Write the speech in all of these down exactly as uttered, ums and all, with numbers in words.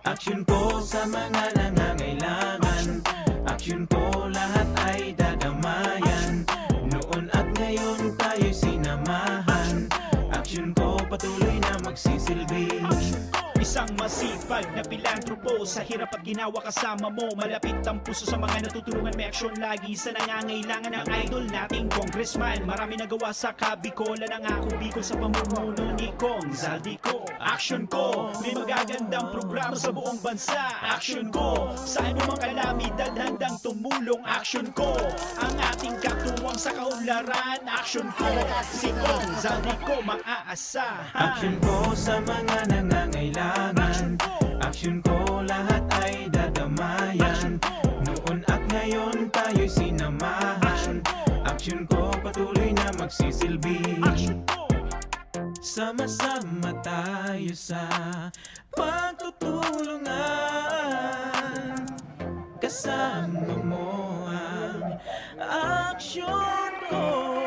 Aksyon ko sa mga nangangailangan. Aksyon ko lahat ay dadamayan. Noon at ngayon tayo'y sinamahan. Aksyon ko patuloy na magsisilbi. Isang masipag na pilantropo. Sa hirap at ginawa kasama mo. Malapit ang puso sa mga natutulungan. May aksyon lagi sa nangangailangan. Ang idol nating congressman. Marami nagawa sa Kabikolan. Ang ako Bicol sa pamumuno ni Cong Zaldy Co. Aksyon ko, may magagandang programa sa buong bansa. Aksyon ko, sa anumang kalamidad handang tumulong. Aksyon ko, ang ating katuwang sa kaunlaran. Aksyon ko, si Cong Zaldy Co maaasahan. Aksyon ko sa mga nangangailangan. Aksyon ko lahat ay dadamayan. Noon at ngayon tayo'y sinamahan. Aksyon ko patuloy na magsisilbi. Sama-sama tayo sa pagtutulungan. Kasama mo ang aksyon ko.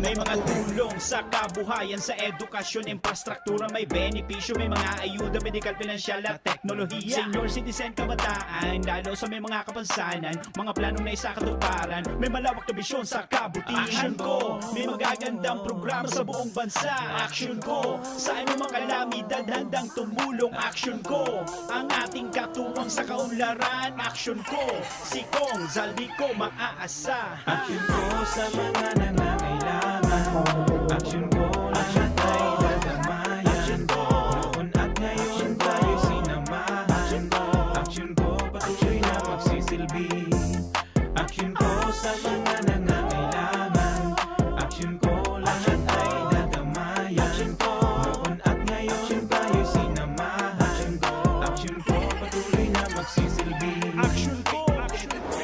May mga tulong sa kabuhayan, sa edukasyon, infrastruktura, may benepisyo, may mga ayuda, medikal, pinansyal at teknolohiya. Senior citizen, kabataan, lalo sa may mga kapansanan, mga planong naisakatuparan, may malawak na bisyon sa kabutihan. Aksyon ko, may magagandang programa sa buong bansa. Aksyon ko, sa anumang kalamidad handang tumulong. Aksyon ko, ang ating katuwang sa kaunlaran. Aksyon ko, si Cong Zaldy Co maaasahan. Aksyon ko sa mga nangangailangan. Aksyon ko lahat ay dadamayan. Noon at ngayon tayo sinamahan. Aksyon ko patuloy na magsisilbi. Aksyon ko sa mga nangangailangan. Aksyon ko lahat ay dadamayan. Noon at ngayon tayo sinamahan. Aksyon ko patuloy na magsisilbi. Aksyon ko, aksyon ko.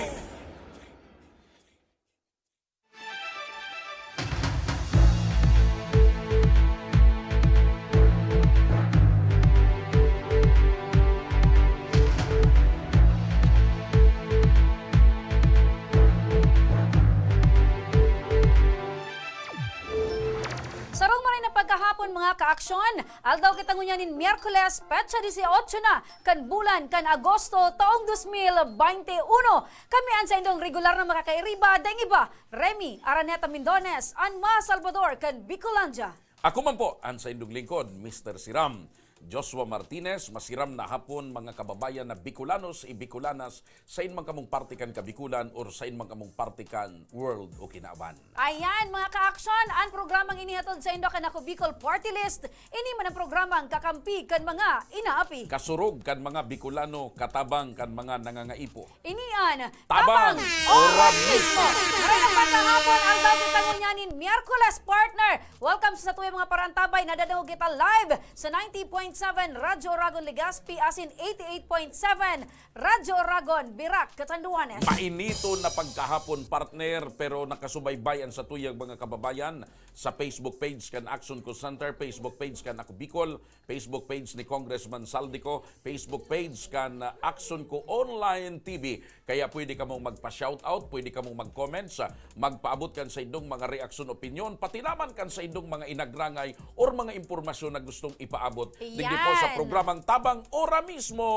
Sarong maray na pagkahapon, mga kaaksyon. Aldaw kita ngunyan nin Miyerkules, petsa dieciocho na kan bulan kan Agosto, taong dos mil baynte uno. Kami an saindong regular na makakairiba, daing iba, Remy Araneta Mindones, an Ma Salvador kan Bicolandia. Ako man po, an saindong lingkod, Mister Siram, Joshua Martinez. Masiram na hapon, mga kababayan na Bicolanos y Bicolanas, sain man kamong parte kan Kabicolan or sain man kamong parte kan world o kinaban. Ayan, mga kaaksyon, an programang inihatod saindo kan Ako Bicol Party List, ini man an programang kakampi kan mga inaapi. Kasurog kan mga Bicolano, katabang kan mga nangangaipo. Ini an Tabang Tabang Ora Ora Mismo. Mismo. Maray na pagkahapon, aldaw kita ngunyan nin Miyerkules, partner. Welcome sa satuyang mga parantabay. Nadadangog kita live sa ninety point seven Radyo Oragon, Legazpi, asin eighty-eight point seven Radyo Oragon, Virac, Catanduanes. Mainiton na pagkahapon, partner, pero nakasubaybay an satuyang mga kababayan sa Facebook page kan Action Call Center, Facebook page kan Ako Bicol, Facebook page ni Congressman Zaldy Co, Facebook page kan, ah, Action Co Online T V. Kaya pwede kamong magpa-shoutout, pwede kamong mag-comments, ah, magpaabot kan saindong mga reaksyon, opinyon, pati naman kan saindong mga inagrangay or mga impormasyon na gustong ipaabot digdi po sa Yan. programang Tabang Ora Mismo.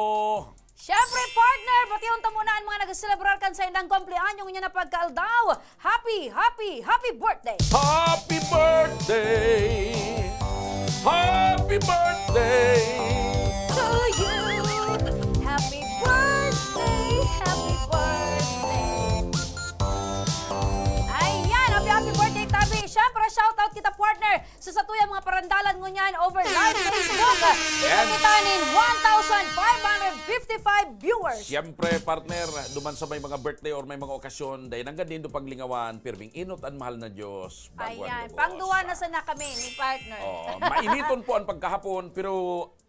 Siyempre, partner, bation ta muna an mga nagselebrar kan saindang kumpleanyo ngunyan na pagkaaldaw. Happy, happy, happy birthday! Happy birthday! Happy birthday! To you! Happy birthday! Happy birthday! Ayan, happy, happy birthday, tabi! Siyempre, shoutout kita, partner, sa satuyang mga parandalan ngunyan over live Facebook. Kita Yan. kita nin one thousand five hundred fifty-five viewers. Siyempre, partner, duman sa may mga birthday or may mga okasyon, dahil hanggang din do paglingawan, pirming inot an mahal na Diyos, bago ang Ayan, lubos. Pangduwa na sana kami ni partner. Oo, mainiton po ang pagkahapon, pero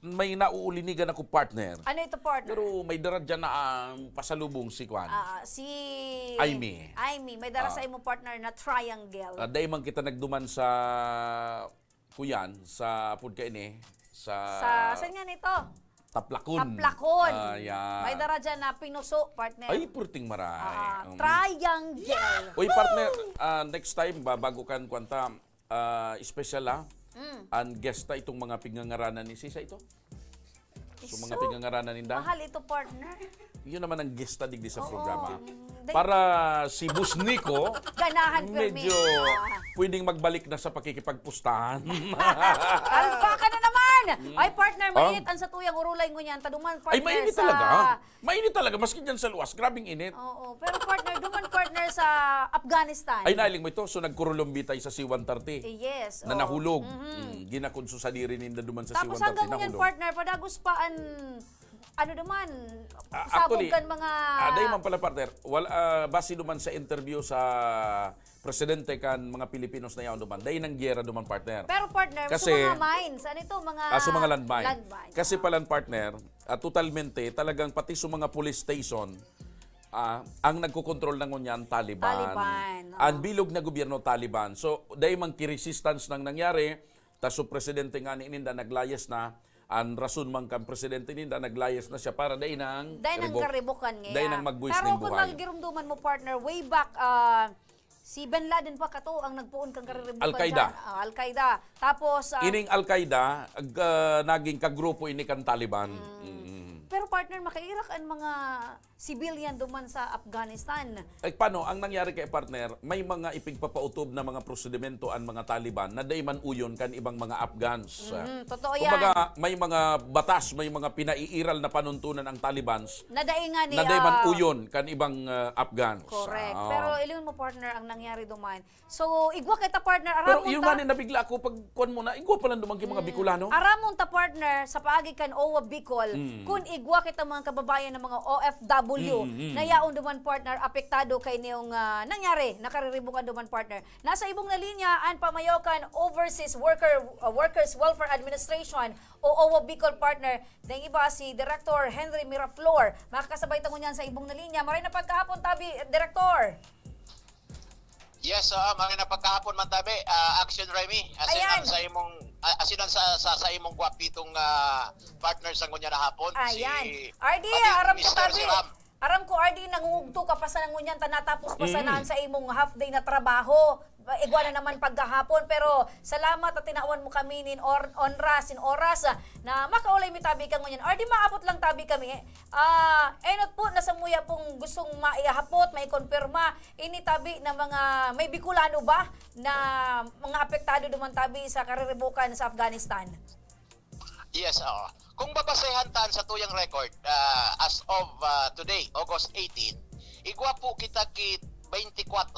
may nauulinigan ako, partner. Ano ito, partner? Pero may dara dyan na ang pasalubong si Kwan. Ah, si Aimee. Aimee, may dara Ah. sa imo, partner, na triangle. Ah, dahil man kita nagduman sa Kuyan, sa food kaini, sa Sa, saan nga nito? Taplakon. Taplakon. Ah, yan. May dara dyan na pinuso, partner. Ay, purting maray. Ah, Mm. Triangle. Uy, partner, ah, next time, ba, bago kan kwanta, ah, special, ah. Mm. Ang guest ta itong mga pigngangaranan ni Sisa ito. So, mga So, pingangaranan ninda? Mahal ito, partner. Yun naman ang gesta digdi sa Oo. programa. Mm, day- Para si Boss Nico, Ganahan permi. medyo Ah. pwedeng magbalik na sa pakikipagpustahan. Alpaka na naman! Mm. Ay, partner, Ah? mainit ang satuyang urulay ngunyan. Taduman, Ay, partner, mainit sa talaga. Mainit talaga, maski dyan sa luwas. Grabing init. Oo, pero partner, duman, partner, sa Afghanistan. Ay, nailing mo ito. So, nagkurulumbi tayo sa C one thirty Yes, na oo. nahulog. Mhm. Mm, ginakod so sadiri ninda duman sa Tapos C one thirty, hanggang ngunyan, nahulog. partner, padagos pa an, ano naman, Ah, sabog actually, kan mga ah, dahil man pala, partner, wal-, ah, base duman sa interview sa presidente kan mga Pilipinos na yaon duman, dahil nang giyera duman, partner. Pero, partner, Kasi sa mga mines, ano ito, mga Ah, sa mga landmine. landmine, Kasi ah. pala, partner, ah, totalmente, talagang pati sa mga police station, ah, ang nagkokontrol na ngunyan, Taliban. Taliban, oo. Ang bilog na gobyerno, Taliban. So, dahil man ki-resistance nang nangyari, ta so presidente nga ni ninda naglayas na, ang rason man kan presidente ninda, naglayas na siya para dai nang Dai nang revoke. karibukan niya. Dai nang magbuwis Pero ning kung buhay. magigirumduman mo, partner, way back, ah, si Bin Laden pa kato ang nagpoon kan kariribukan Al-Qaeda. dyan. Ah, Al-Qaeda. Tapos, ah, Ining Al-Qaeda, ag-, ah, naging kagrupo ini kan Taliban. Mm. Mm. Pero, partner, makairak ang mga civilian duman sa Afghanistan. Eh, paano? Ang nangyari kay partner, may mga ipigpapautob na mga prosedimento ang mga Taliban na dai man uyon kan ibang mga Afghans. Mm, totoo Kumbaga, yan. may mga batas, may mga pinaiiral na panuntunan ang Talibans Na dai nga ni, na dai man ah, uyon kan ibang, ah, Afghans. Correct. Ah, oo. Pero ilingon mo, partner, ang nangyari duman. So, igwa kita, partner. Pero Aramon yung ta nga ni, nabigla ako pag kuwan mo na, igwa pala duman ki mga Mm. Bicolano. Aramon ta, partner, sa paagi kan O W A Bicol, Mm. kun igwa kita mga kababayan ng mga O F W Mm, mm. na yaon duman, partner, apektado kay niyong, ah, nangyari, nakariribukan duman, partner. Nasa ibong na linya an pamayokan Overseas Worker, ah, Workers Welfare Administration o O W A Bicol, partner. Dahil iba si Director Henry Miraflor. Makakasabay ta ngunyan sa ibong na linya. Maray na pagkahapon, tabi, Director. Yes, oo, maray na pagkahapon man tabi, ah, Action Remy. Asin Ayan. ang sa imong, ah, asin ang sa, sa, sa imong gwapitong, ah, partner sa ngunya na hapon, Ayan. si R D, pati aram ko, Mister tabi. Siram. Aram ko, R D, nangungugto ka pa sana ngunyan, ta natapos pa sana Mm. ang sa imong half day na trabaho. Igwa na naman pagkahapon, pero salamat at tinawan mo kami nin or-, onra, sin oras, ah, na makaulay mi tabi ka ngunyan. R D, maabot lang tabi kami. Ah, enot po na samuya pong gustong maihapot, maikonpirma, ini tabi na mga may Bicolano ba na mga apektado duman tabi sa kariribukan sa Afghanistan? Yes, oo. Kung babasehan ta an satuyang record, ah, as of, ah, today, August eighteen, igwa po kita ki twenty-four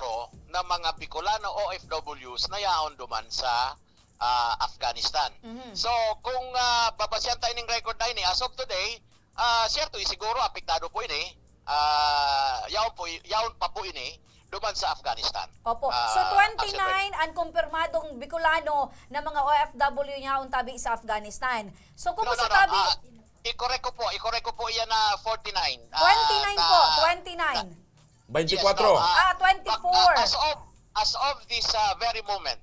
na mga Bicolano O F Ws na yaon duman sa, ah, Afghanistan. Mhm. So, kung, ah, babasehan ta ining record na ini, as of today, ah, siyerto, eh, siguro apektado po ini. Ah, yaon po, yaon pa po ini duman sa Afghanistan. Opo. So, Ah, twenty-nine Action Remy. ang kumpirmadong Bicolano na mga O F W na yaon tabi sa Afghanistan. So, No, kumusta no, no. tabi? Ah, i-correct ko po, i-correct ko po iyan na forty-nine. Ah, Twenty-nine na, po, twenty-nine. na, Twenty-four. Yes, no, ah, Ah, twenty-four. ah, as of, as of this, ah, very moment,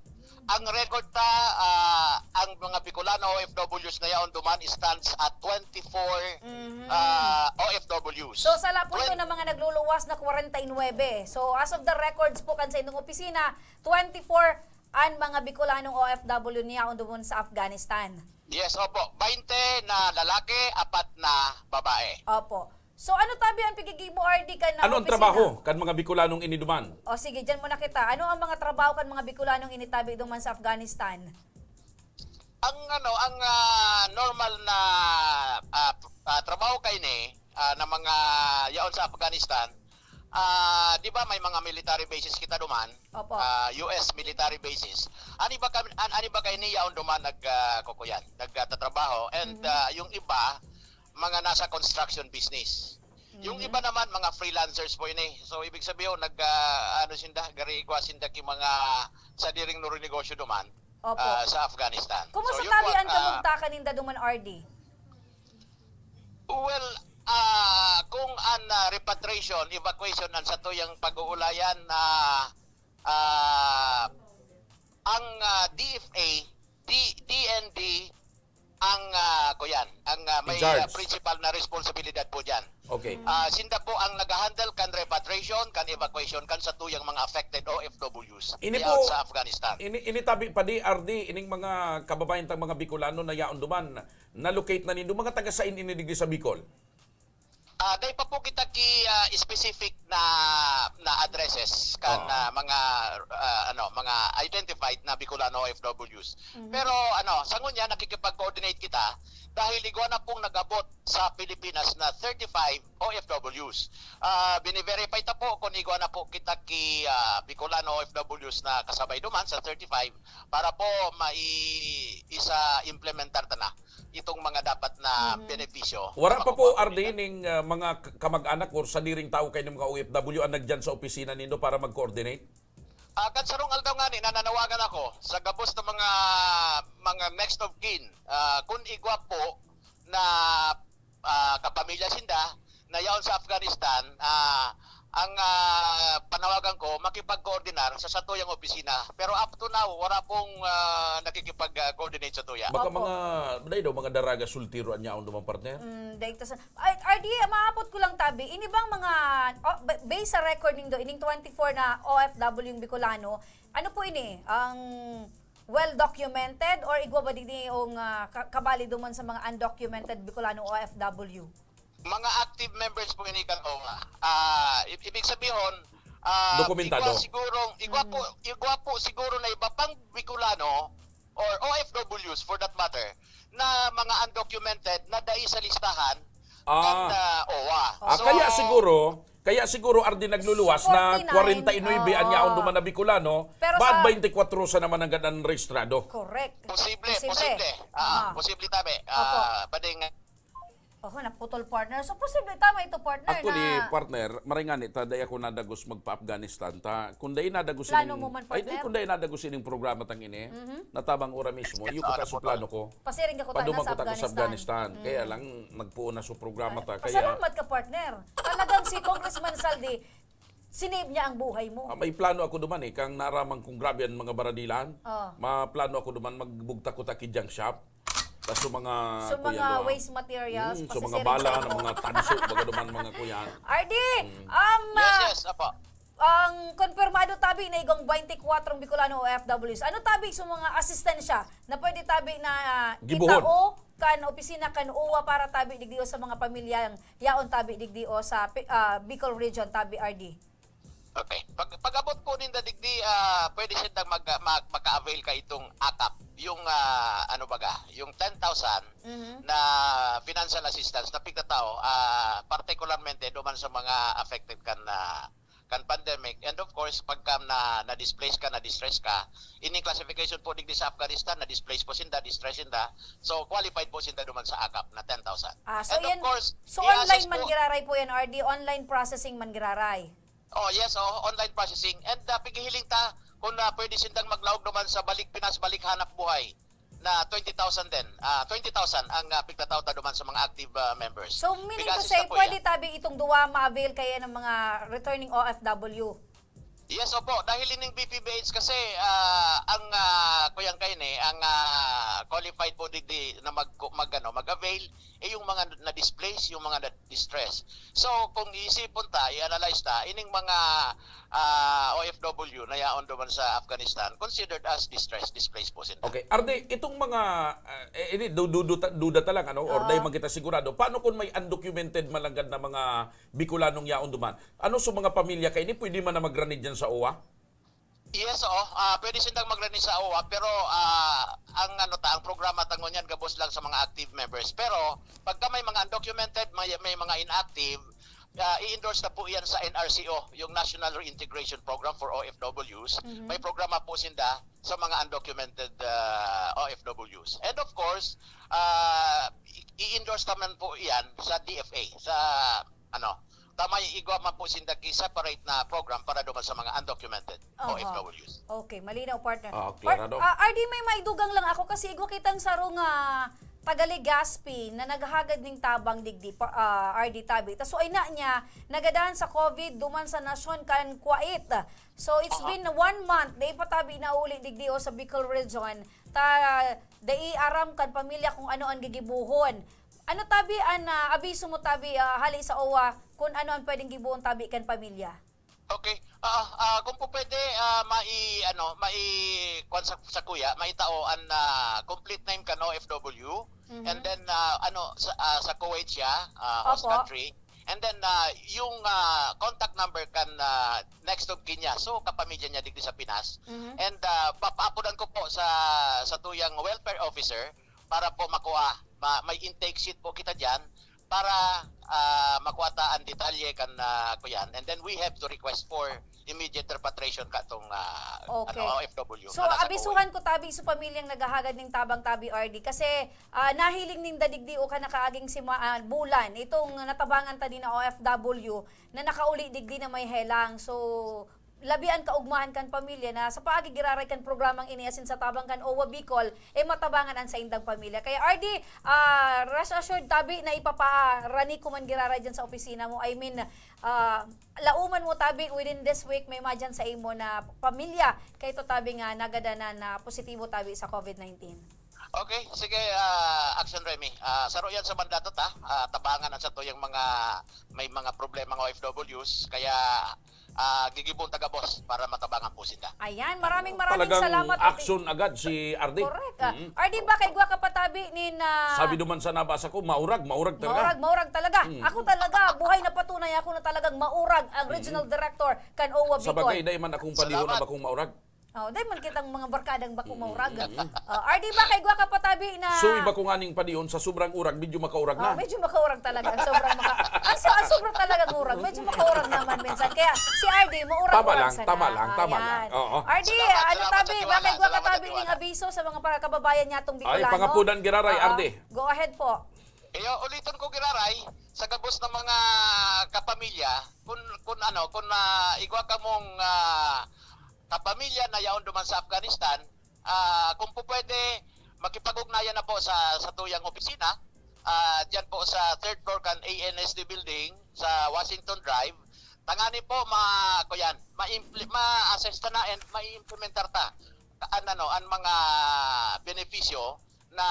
ang record ta, ah, ang mga Bicolano O F Ws na yaon duman stands at twenty-four, Mhm. ah, O F Ws. So, sala po ito Twen- ng mga nagluluwas na kwarenta y nuebe. So, as of the records po kan sa inyong opisina, twenty-four ang mga Bicolanong O F W na yaon duman sa Afghanistan. Yes, opo. Baynte na lalaki, apat na babae. Opo. So, ano tabi ang pigigibo, R D, kan, ah, Ano ang opisina? trabaho kan mga Bicolanong ini duman? O, sige, dyan muna kita. Ano ang mga trabaho kan mga Bicolanong ini tabi duman sa Afghanistan? Ang, ano, ang, ah, normal na, ah, ah, trabaho kaini, ah, na mga yaon sa Afghanistan, ah, di ba may mga military bases kita duman? Opo. Ah, U S military bases. Ani ba kami, an-, ani ba kaini yaon duman nag, ah, kukuyan, nagtatrabaho? And, Mhm. ah, yung iba, mga nasa construction business. Yung Mhm. iba naman, mga freelancers po ini. So, ibig sabihin, nag, ah, ano sinda, gari igwa sinda ki mga sadiring nurinegosyo duman, Opo. ah, sa Afghanistan. Kumusta So, yun tabi po, an ah, kamugtakan ninda duman, R D? Well, ah, kung an, ah, repatriation, evacuation, an satuyang pag-uulayan, ah, ah, ang, ah, D F A, D-, D N D, ang, ah, kuyan, ang, ah, In may, charge. ah, principal na responsibilidad po diyan. Okay. Ah, sinda po ang nag-handle kan repatriation, kan evacuation, kan satuyang mga affected O F Ws Ini diyan po, sa Afghanistan. Ini, ini tabi pa di, R D, ining mga kababayan tang mga Bicolano na yaon duman, na-locate na nindo, mga taga sain ini digdi sa Bicol? Ah, dai pa po kita ki ah, specific na na addresses kan Ah. ah, mga ah, ano, mga identified na Bicolano O F Ws. Pero ano, sa ngunya nakikipag-coordinate kita dahil igwa na pong nag-abot sa Pilipinas na thirty-five O F Ws. Ah, bini-verify ta po kung igwa na po kita ki ah, Bicolano O F Ws na kasabay duman sa thirty-five para po mai isa implementar ta na itong mga dapat na benepisyo. Wala na pa po, makukuha R D, nila. Ning ah, mga k- kamag-anak or sadiring tao kayo ng mga O F W ang nagdyan sa opisina nindo para mag-coordinate? Ah, kan sarong aldaw ngani, nananawagan ako sa gabos na mga mga next of kin. Ah, kung igwa po na ah, kapamilya sinda na yaon sa Afghanistan, ah, ang ah, panawagan ko, makipag-coordinar sa satuyang opisina. Pero up to now, wala pong ah, nakikipag-coordinate sa tuya. Baka Opo. mga, dahil daw, mga daraga sultiro ang yaon duman, partner? Mm, daig ta sa, ay, R D, maapot ko lang tabi, ini bang mga, oh, ba- based sa record nindo, ining twenty-four na O F W yung Bicolano, ano po ini? Ang well documented or igwa ba digdi yung ah, ka- kabali duman sa mga undocumented Bicolano O F W? Mga active members po ini kan OWWA. Ah, i- ibig sabihin, ah, Dokumentado. igwa siguro, igwa po, igwa po siguro na iba pang Bicolano or O F Ws for that matter na mga undocumented na dai sa listahan Ah. kan ah, OWWA. Ah, So, kaya siguro, kaya siguro, R D, nagluluwas na Forty-nine, kwarenta y nuebe ang oo. yaon duman na Bicolano, Pero ba't sa- baynte kwatro sa naman ang gadan rehistrado? Correct. Posible, posible. Ah, posible tabi. Ah, pwedeng Oh, naputol, partner. So, posible tama ito, partner. Actually, na... partner, maray ngani ta, dai ako nadagos magpa-Afghanistan. Ta, kung dai nadagos Plano ining, mo man, ay, dai, partner? Kung dai nadagos ining programa tang ini, natabang ora mismo, iyo Ah, ko ta sa naputol. plano ko. Pasiring ka ko ta Paduman na sa ko ta ko sa Afghanistan. Afghanistan. Kaya lang, nagpuon na sa programa ta. Kaya, Pasalamat ka, partner. Talagang si Congressman Saldi, sinave niya ang buhay mo. Ah, may plano ako duman eh, kang naraman kong grabe ang mga baradilan. Oh. Maplano ako duman magbugtak ko ta ki junk shop. Tas yung mga So, kuya, mga no? waste materials, Mm, so, mga pasisiring bala, sa na mga tanso, baga duman mga kuyan. R D, um, Yes, ah, yes, apo. ang konfirmado tabi na igong twenty-four Bicolano O F Ws. Ano tabi sa mga asistensya na pwede tabi na ah, Gibuhon. itao kan opisina kan OWWA para tabi digdi o sa mga pamilyang yaon tabi digdi o sa pi- ah, Bicol region tabi, R D? Okay. Pag pag-abot po ninda digdi, ah, pwede sindang mag, mag maka-avail ka itong akap, yung ah, ano baga, yung ten thousand Mhm. na financial assistance na pigtatao, ah, partikularmente duman sa mga affected kan ah, kan pandemic. And of course, pagka na na-displace ka, na-distress ka, ining classification po digdi sa Afghanistan, na-displace po sinda, distress sinda. So qualified po sinda duman sa akap na ten thousand. Ah, so And yan, of course, so i-assess online man po- giraray po yan, R D? Online processing man giraray? Oh, yes, oh, online processing. And uh, pighihiling ta kung uh, pwede sindang maglaog naman sa Balik Pinas, Balik Hanap Buhay na twenty thousand din. Ah, twenty thousand ang uh, pigtatao ta duman sa mga active uh, members. So, meaning to Pig-assist say, na po pwede yan. Tabi itong duwa ma-avail kaya ng mga returning O F W? Yes, opo. Dahil ining B P B H kasi ah, ang uh, kuyang kaini, ang ah, qualified po digdi na mag, mag, ano, mag-avail eh yung mga na-displace, yung mga na-distress. So, kung iisipon ta, i-analyze ta, ining mga ah, O F W na yaon duman sa Afghanistan, considered as distress, displaced po sila. Okay, R D, itong mga, ah, eh, ini, du- du- duda, duda ta lang, ano, or Oo. dahil man kita sigurado, paano kung may undocumented malanggad na mga Bicolanong yaon duman? Ano sa mga pamilya kaini, pwede man na magrani dyan sa OWWA? Yes, oo. Ah, pwede sindang magrani sa OWWA, pero ah, ang ano ta, ang programa ta ngunyan gabos lang sa mga active members. Pero pagka may mga undocumented, may, may mga inactive, ah, i-endorse na po yan sa N R C O, yung National Reintegration Program for O F Ws. May programa po sinda sa mga undocumented ah, O F Ws. And of course, ah, i- i-endorse naman po yan sa D F A, sa ano, tamay igwa man po sinda ki separate na program para duman sa mga undocumented Aha. O F Ws. Okay, malinaw, partner. Ah, klarado. Par- ah, R D, may maidugang lang ako kasi igwa kitang sarong ah, taga Legazpi na naghahagad ning tabang digdi pa, ah, R D tabi. Ta suay na niya, nagadan sa COVID duman sa nasyon kan Kuwait. So, it's Oo. been one month, dai pa tabi nauli digdi o sa Bicol Region. Ta, dai aram kan pamilya kung ano an gigibohon. Ano tabi an, ah, abiso mo tabi, ah, hali sa O W A, kung ano an pwedeng gibohon tabi kan pamilya? Okay. Ah, ah, kung po pwede, ah, mai-, ano, mai-, kwan sa, sa kuya, maitao an, ah, complete name kan O F W. Mhm. And then, ah, ano, sa, ah, sa Kuwait siya, ah, host Opo. country. And then, ah, yung, ah, contact number kan, ah, next of kin niya. So, kapamilya niya digdi sa Pinas. Mhm. And, ah, papaapodan ko po sa, sa tuyang welfare officer para po makuha. Ma-, may intake sheet po kita diyan para, ah, makuha ta ang detalye kan, ah, kuyan. And then we have to request for immediate repatriation katong, ah, Okay. ano, O F W. So, Nasa abisuhan Kuwait. ko tabi sa pamilyang naghahagad ning tabang tabi, R D, kasi, ah, nahiling ninda digdi o kan nakaaging sima-, ah, bulan, itong natabangan ta din na O F W na nakauli digdi na may helang. So, labi an kaugmahan kan pamilya na sa paagi giraray kan programang ini asin sa tabang kan O W A Bicol, eh, matabangan an saindang pamilya. Kaya, R D, ah, rest assured tabi na ipapaarani ko man giraray dyan sa opisina mo. I mean, ah, lauman mo tabi within this week, may madyan sa imo na pamilya. Kay to tabi nga nagadanan na positibo tabi sa COVID nineteen. Okay, sige, ah, Action Remy. Ah, saro yan sa mandato ta. Ah, tabangan ang satuyang mga, may mga problemang O F Ws. Kaya, ah, gigibon taga boss para matabangan po sinda. Ayan, maraming, maraming Talagang salamat, R D. action agad si R D. Correct. Ah, Mm. R D, baka igwa ka pa tabi nin, ah, Sabi duman sa nabasa ko, maurag, maurag talaga. Maurag, maurag talaga. Mm. Ako talaga, buhay na patunay ako na talagang maurag ang Mm. regional director kan O W A Sa Bicol. bagay, dai man akong padihon na Salamat. bakong maurag. Oh, dai man kitang mga barkadang bakong Mm, maurag. mm. Oh, R D, baka igwa ka pa tabi na So, iba ko nga ning padihon, sa sobrang urag, medyo makaurag Oh, na. medyo makaurag talaga. Sobrang maka-, ang so-, ang sobra talagang urag. Medyo makaurag naman minsan. Kaya si R D, maurag-urag Tama lang, sana. tama lang, tama Ayan. lang. Oo. R D, Salamat, ano salamat sa tabi, tiwala, bakit wa salamat sa katabi ning tiwala. abiso sa mga para kababayan niya tong Ay, Bicolano? pangapunan giraray, Oo. R D. Go ahead po. Iyo, uliton ko giraray, sa gabos na mga kapamilya, kun, kun ano, kun, ah, igwa kamong, ah, kapamilya na yaon duman sa Afghanistan, ah, kung po pwede, makipag-ugnayan na po sa, sa tuyang opisina, ah, diyan po sa third floor kan A N S D building sa Washington Drive. Tangani po, ma-, kuyan, ma-impli-, ma-assess ta na and ma-implementar ta an, ano, an mga benepisyo na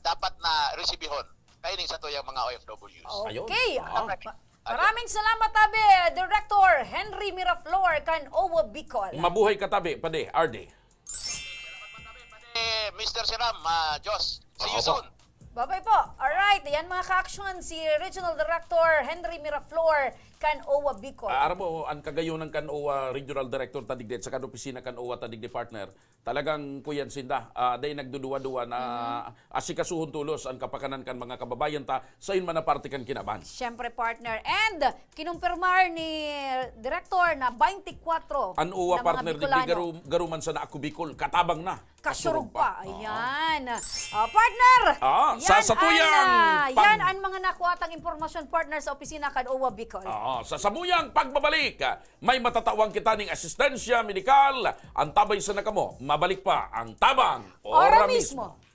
dapat na resibihon kaining satuyang mga O F Ws. Ayun. Okay. Ah. Ma-, Ayun. maraming salamat, tabi, Director Henry Miraflor, kan O W A Bicol. Mabuhay ka, tabi, padi, R D. Eh, Mister Siram, ah, Diyos. See you Opo. soon. Bye-bye po. Alright, yan mga ka-action, si Regional Director Henry Miraflor, kan O W A Bicol. Ah, aram mo, ang kagayonan kan O W A Regional Director ta digdi, sa kan opisina kan O W A ta digdi, partner, talagang kuyan sinda, ah, dai nagduduwa-duwa na Mm. asikasuhon tolos ang kapakanan kan mga kababayan ta, sain man na parte kan kinaban. Siyempre, partner. And kinumpirmar ni Director na twenty-four An O W A na mga partner digdi, Bicolano. garo-, garo man sana ako Bicol, katabang na. Kasurog Kasurog pa. pa. Oo. Ayan. Ah, partner! Ah, sa Yan satuyang ang, ah, pag- yan ang mga nakuha tang impormasyon, partner, sa opisina kan O W A Bicol. Oo, sa samuyang pagbabalik, ah, may matatawang kita ning asistensya medikal. Antabay sana kamo, mabalik pa ang Tabang Ora Ora mismo. mismo.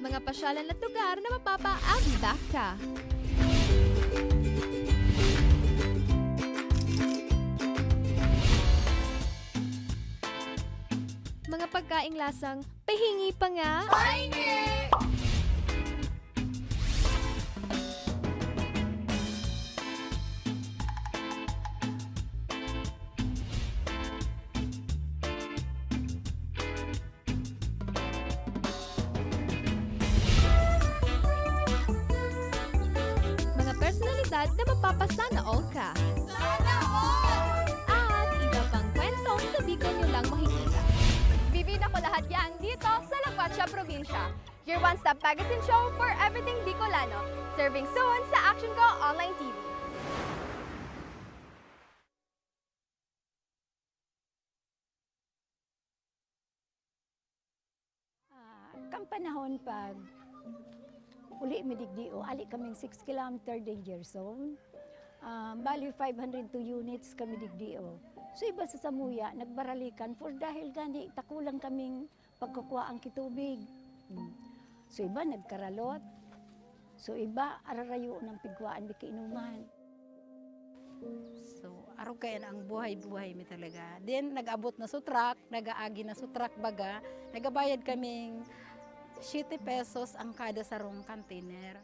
Mga pasyalan at lugar na mapapaabibak ka. Mga pagkaing lasang pahingi pa nga. Pahingi! Mga personalidad na mapapasana all ka. Sana all! At iba pang kwentong sa Bicol nyo lang makikita. Bibida ko lahat yan dito sa La Cuacha Provincia. Your one-stop magazine show for everything Bicolano. Serving soon sa Action Ko Online T V. Ah, kan panahon pag Uli mi digdi, o, ali kaming six kilometer danger zone. Ah, bali, five hundred two units kami digdi, o. So, iba sa samuya, nagbaralikan. For dahil gani, takulang kaming pagkukuhaan ki tubig. Hmm. So, iba nagkaralot. So, iba ararayo ng pigkuhaan di kainuman. So, arog kayan ang buhay-buhay mi talaga. Then, nag-abot na sa truck, nag-aagi na sa truck baga, nagabayad kaming siyete pesos ang kada sarong container.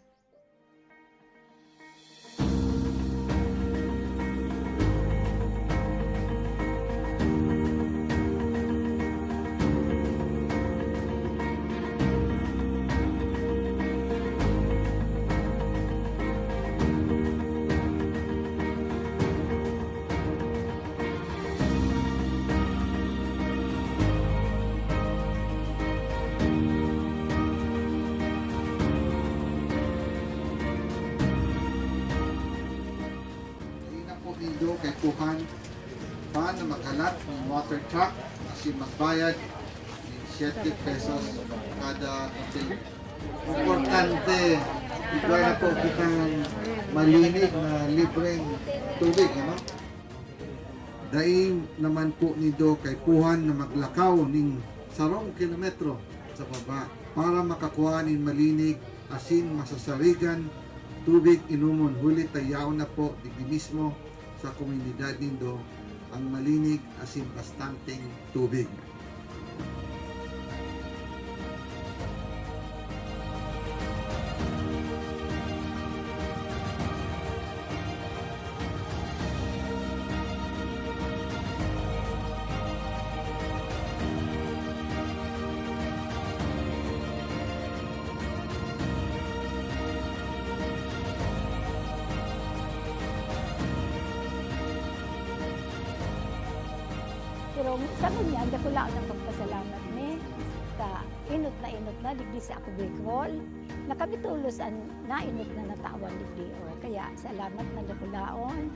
Dai na po nindo kaipuhan pa na maghalat nin water truck asin magbayad nin siyete pesos kada container. Importante, igwa na po kitang malinig na libreng tubig, ano? Dai naman po nindo kaipuhan na maglakaw nin sarong kilometro sa baba para makakua nin malinig asin masasarigan tubig inomon, huli ta yaon na po digdi mismo sa komunidad nindo ang malinig asin bastanteng tubig. Pero sa ngunyan, dakulaon ang pagpasalamat mi sa inot na inot na digdi sa Ako Bicol, na kami tolos an nainot na natawan digdi, o. Kaya salamat na dakulaon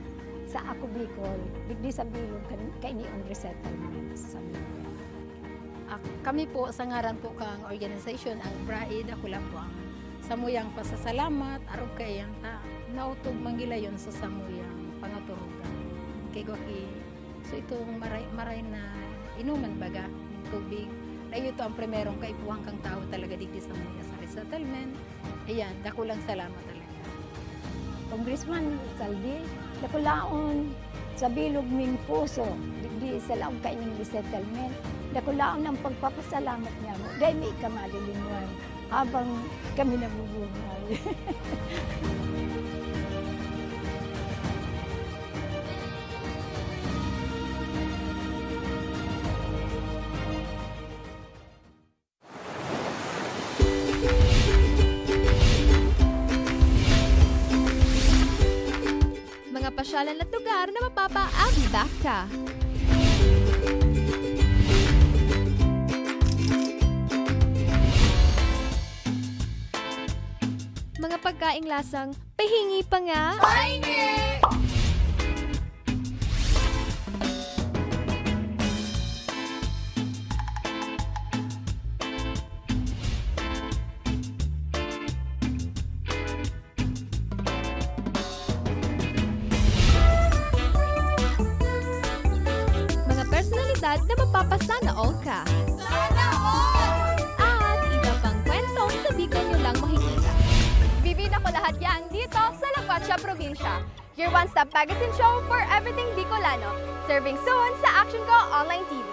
sa Ako Bicol, digdi sa bilog kan-, kainiong resettlement sa Mindanao. Ah, kami po, sa ngaran po kang organisasyon, ang BRAE, dakula po ang samuyang pasasalamat, arog kaiyan ta naotob man gilayon sa samuyang pangaturugan. Kay gwa ki So, itong maray, maray na inuman baga, yung tubig, na iyo to ang primerong kaipuhan kang tawo talaga digdi sa mga sa resettlement. Ayan, dakulang salamat talaga. Congressman Saldi, dakulaon sa bilog ming puso, digdi sa laog kaining resettlement, dakulaon ang pagpapasalamat niya mo. Dahil may ikamalilimuan. Habang kami nabubuhay. Mga pasyalan at lugar na mapapaagi ka. Mga pagkaing lasang pahingi pa nga. Pahingi! Mga personalidad na mapapasana all ka. Sana all! At iba pang kwentong sa Bicol nyo lang makikita. Bibida ko lahat yan dito sa La Cuacha Probinsya. Your one-stop magazine show for everything Bicolano. Serving soon sa Action Ko Online T V.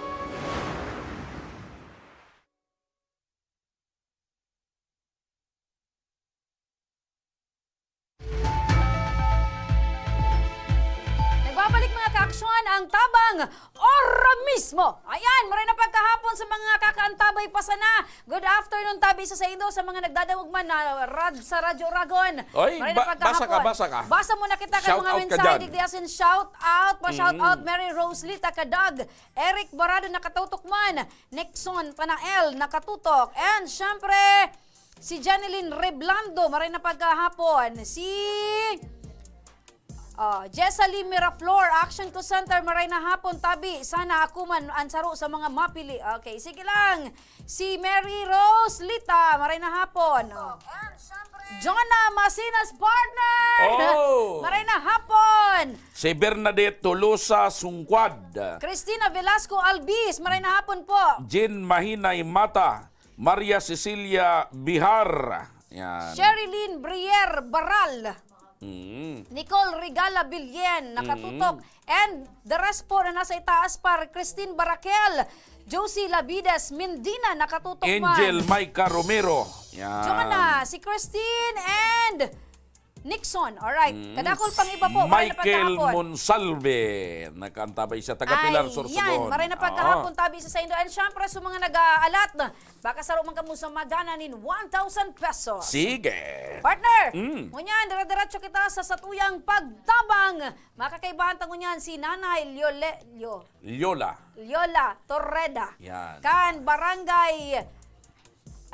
Nagbabalik, mga kaaksyon, ang Tabang Ora Mismo. Ayan, maray na pagkahapon sa mga kakaantabay pa sana. Good afternoon, tabi sa saindo, sa mga nagdadangog man na rad-, sa Radyo Oragon. Oy, maray na ba-, basa ka, pagkahapon. Basa ka. Basa muna kita kay mga mensahe digdi asin shout out, pa shout out, mm. Mary Rose Lita Kadag, Eric Barado nakatutok man, Nixon Tanael nakatutok, and syempre, Si Janeline Reblando, maray na pagkahapon. Si, ah, Jessaly Miraflor, Action Ko Center, maray na hapon, tabi. Sana ako man ang saro sa mga mapili. Okay, sige lang. Si Mary Rose Lita, maray na hapon. Oh. Jonah Masinas, partner! Oh! Maray na hapon! Si Bernadette Tolosa Sungkwad. Christina Velasco Albis, maray na hapon po. Jean Mahinay Mata, Maria Cecilia Bihar. Yan. Sherilyn Brier Baral. Mm. Nicole Regala Bilyen, nakatutok. Mm. And the rest po na nasa itaas pa, Christine Barakel, Josie Labides Mendina, nakatutok man. Angel Micah Romero. Yan. Jonah, si Christine and Nixon. Alright. Mm. Kadakol pang iba po. Maray na Michael pagkahapon. Monsalve. Nakaantabay siya. Taga Pilar, Sorsogon. Ayan. Maray na pagkahapon, tabi sa saindo. And syempre, sa mga nag-aalat, baka saro man kamo sa magana nin one thousand pesos. Sige. Partner, Mm. ngunyan, dire-diretso kita sa satuyang pagtabang. Makakaibahan ta ngunyan si Nanay Liole-, Lio-, Liola. Liola Torreda. Yan. Kan Barangay, ah,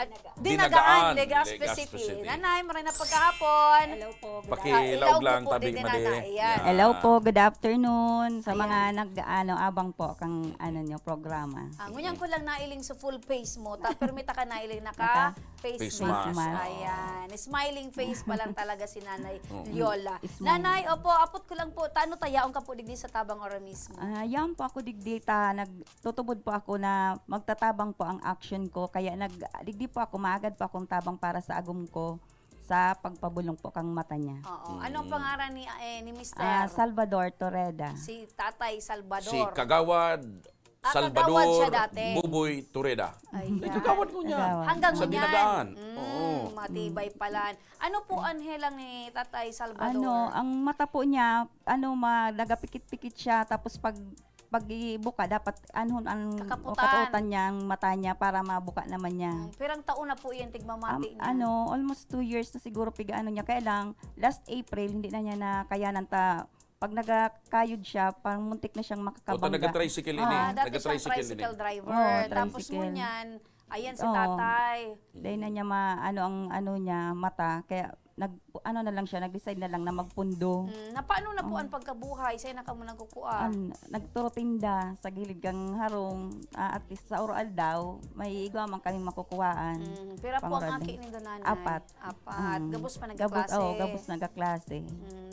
Dinagaan, Dinagaan, Legazpi Legazpi City. City. Nanay, maray na pagkahapon. Hello po, good Paki- Ah, ilaog ilaog lang, po po tabi, din, madi. Nanay. Yan. Yan. Hello po, good afternoon sa Ayan. mga nag-, ano, abang po kang, ano nyo, programa. Ah, ngunyan ko lang nailing sa full face mo. Ta, permi ta ka nailing naka Naka- face Face mask. mask. Ayan. Smiling face pa lang talaga si Nanay Oo. Liola. Smile. Nanay, opo, apot ko lang po, tano ta yaon ka po digdi sa tabang ora mismo? Ah, yaon po ako digdi ta, nagtutubod po ako na magtatabang po ang action ko. Kaya nag-, digdi po ako, maagad po akong tabang para sa agom ko, sa pagpabulong po kang mata niya. Oo. Ano ang Mm. pangaran ni, eh, ni Mister? Ah, Salvador Torreda. Si Tatay Salvador. Si Kagawad Ah, Salvador kagawad siya dati. Buboy Torreda. Ayan. Ay, kagawad ko niya. Kagawad. Hanggang Sa ngunyan. Dinagaan. Mm, Oo. matibay pala. Ano po ang helang ni Tatay Salvador? Ano, ang mata po niya, ano, ma-, nagapikit-pikit siya, tapos pag, pag ibuka, dapat, ano, ang Kakaputan. kakaputan niya ang mata niya para mabuka naman niya. Mm, pirang taon na po yan, tigmamati Am-, niya? ano, almost two years na siguro piga-ano niya. Kaya lang, last April, hindi na niya nakayanan ta, pag nagakayod siya, parang muntik na siyang O, ta makakabangga. nag-tricycle ini. Ah, dati siyang Nag-tricycle ini. tricycle driver. Oo, Tapos tricycle. ngunyan, ayan si Oo. tatay. Dahil na niya ma-, ano ang ano niya, mata, kaya nag-, ano na lang siya, nag-decide na lang na magpundo. Mm, na paano na po Oo. ang pagkabuhay? Sa'yo na kamo nagkukuha? An-, nagturutinda sa gilid kang harong, ah, at least sa oro-aldaw, may igwa man kaming makukuhaan. Mm, pira po ang Pangoraldaw. aki nindo, Nanay? Apat. Apat. Mm. Gabos pa Gabos, nagkaklase? oo, gabos nagkaklase. Mm.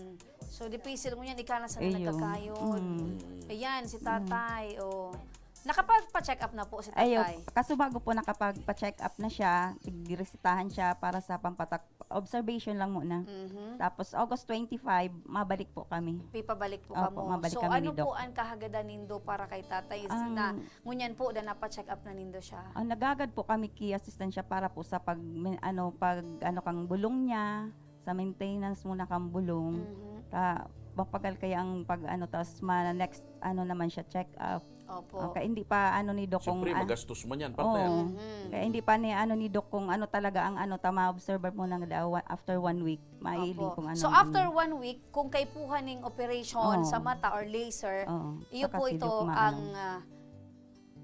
So, dipisil ngunyan, ika na sana Ayun. nagkakayod. Mm. Ayan, si Mm. tatay, oh. Nakapagpa-check up na po si Ayo, tatay? kaso bago po nakapagpa-check up na siya, tigresetahan siya para sa pampatak-, observation lang muna. Mhm. Tapos, August twenty-five, mabalik po kami. Pipabalik po Opo, kamo. mabalik So, kami ano ni po Doc. ang kahagadan nindo para kay tatay Ang na ngunyan po na napa-check up na nindo siya? Ang nagagad po kami ki assistant siya para po sa pag, ano, pag, ano, kang bulong niya, sa maintenance muna kang bulong. Mhm. Ta, mapagal kaya ang pag, ano, tas ma-, next, ano naman siya, check up. Opo. Ah, kaya hindi pa, ano, ni Doc kung, Siyempre, ah, magastos man yan, partner. Oo. Mhm. Kaya hindi pa ni, ano, ni Doc kung ano talaga ang, ano, ta, ma-observe mo nang daw, after one week, mailing Opo. kung ano So, ang after ano. one week, kung kaipuhan ning operation Oo. sa mata or laser, Oo. iyo Saka po si ito Doc maano. ang, ah,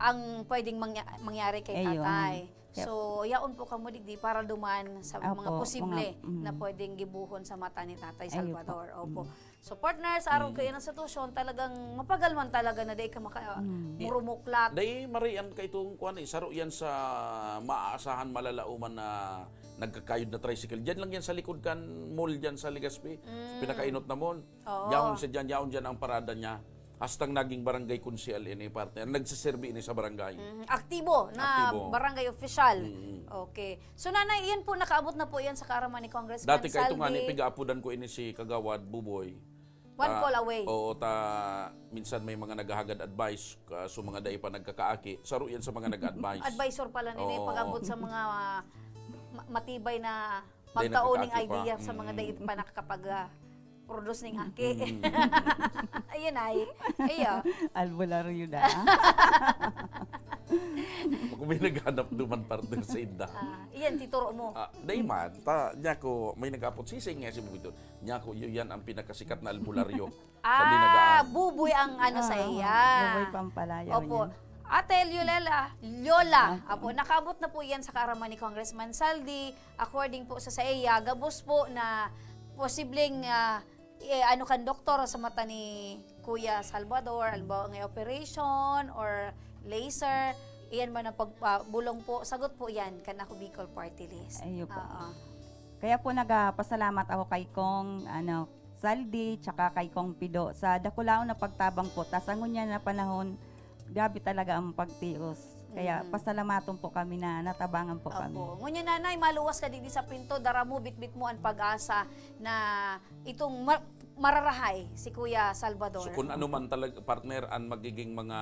ang pwedeng mangya-, mangyari kay Ayun. tatay. Yep. So, yaon po kamo digdi para duman sa mga Opo, posible mga, mm. na pwedeng gibuhon sa mata ni Tatay Ayun po. Salvador. Opo. Mm. So, partner, sa araw Mm. kayo ng sitwasyon, talagang mapagal man talaga na dai ka maka-, Mm. murumuklat. Dai marian ka itong kuwan eh, saro yan sa maaasahan, malalauman na nagkakayod na tricycle. Diyan lang yan sa likod kan mall, diyan sa Legazpi. Mm. Pinakainot na mall. Oo. Yaon siya diyan, yaon diyan ang parada niya. Hastang naging barangay konsehal ini, partner. Nagsiserbi ini sa barangay. Mhm. Aktibo na Aktibo. barangay official. Mm. Okay. So, Nanay, iyan po, nakaabot na po iyan sa kaaraman ni Congressman Dati ka ito nga ni, Saldi. Pig-aapodan ko ini si Kagawad Buboy. One Ta-, call away. oo, ta, minsan may mga naghahagad advice, ka, so mga dai pa nagkakaaki, saro yan sa mga nag-advise. Advisor pala nini, Oo. pag-abot sa mga, ah, ma-, matibay na Dai pagtao ning nagkakaaki pa. idea sa mga Mm. dai pa nakakapag, ah, produce ning aki. Mm. Ayun ay. Iyo. Albularyo na. Kung may naghanap duman, partner, sa inda. Ah, iyan, tituro mo. Ah, dai man. Ta, niya ko, may nag-apot, sisay nga si Bubito. Niya ko, yun yan ang pinakasikat na albularyo sa Ah, Dinagaan. Buboy ang ano sa Ah, iya. Buboy Pampalayaw Opo. niyan. Ate Liolela, Lola, Ah. apo, nakaabot na po yan sa kaaraman ni Congressman Saldi. According po sa, sa iya, gabos po na posibleng, ah, eh, ano kan doktor sa mata ni Kuya Salvador, halimbawa nga operation or laser, iyan man ang pag-, ah, bulong po, sagot po yan kan Ako Bicol Party List. Ayun po. Oo. Kaya po nagpasalamat ako kay Cong, ano, Saldi, tsaka kay Cong Pido sa dakulaon na pagtabang po. Tas ang ngunyan na panahon, grabe talaga ang pagtios. Kaya Mm. pasalamaton po kami na natabangan po kami. Opo. Ngunyan, Nanay, maluwas ka digdi sa pinto, dara mo, bitbit mo an pag-asa na itong ma-, mararahay si Kuya Salvador. So, kung ano man talaga, partner, ang magiging mga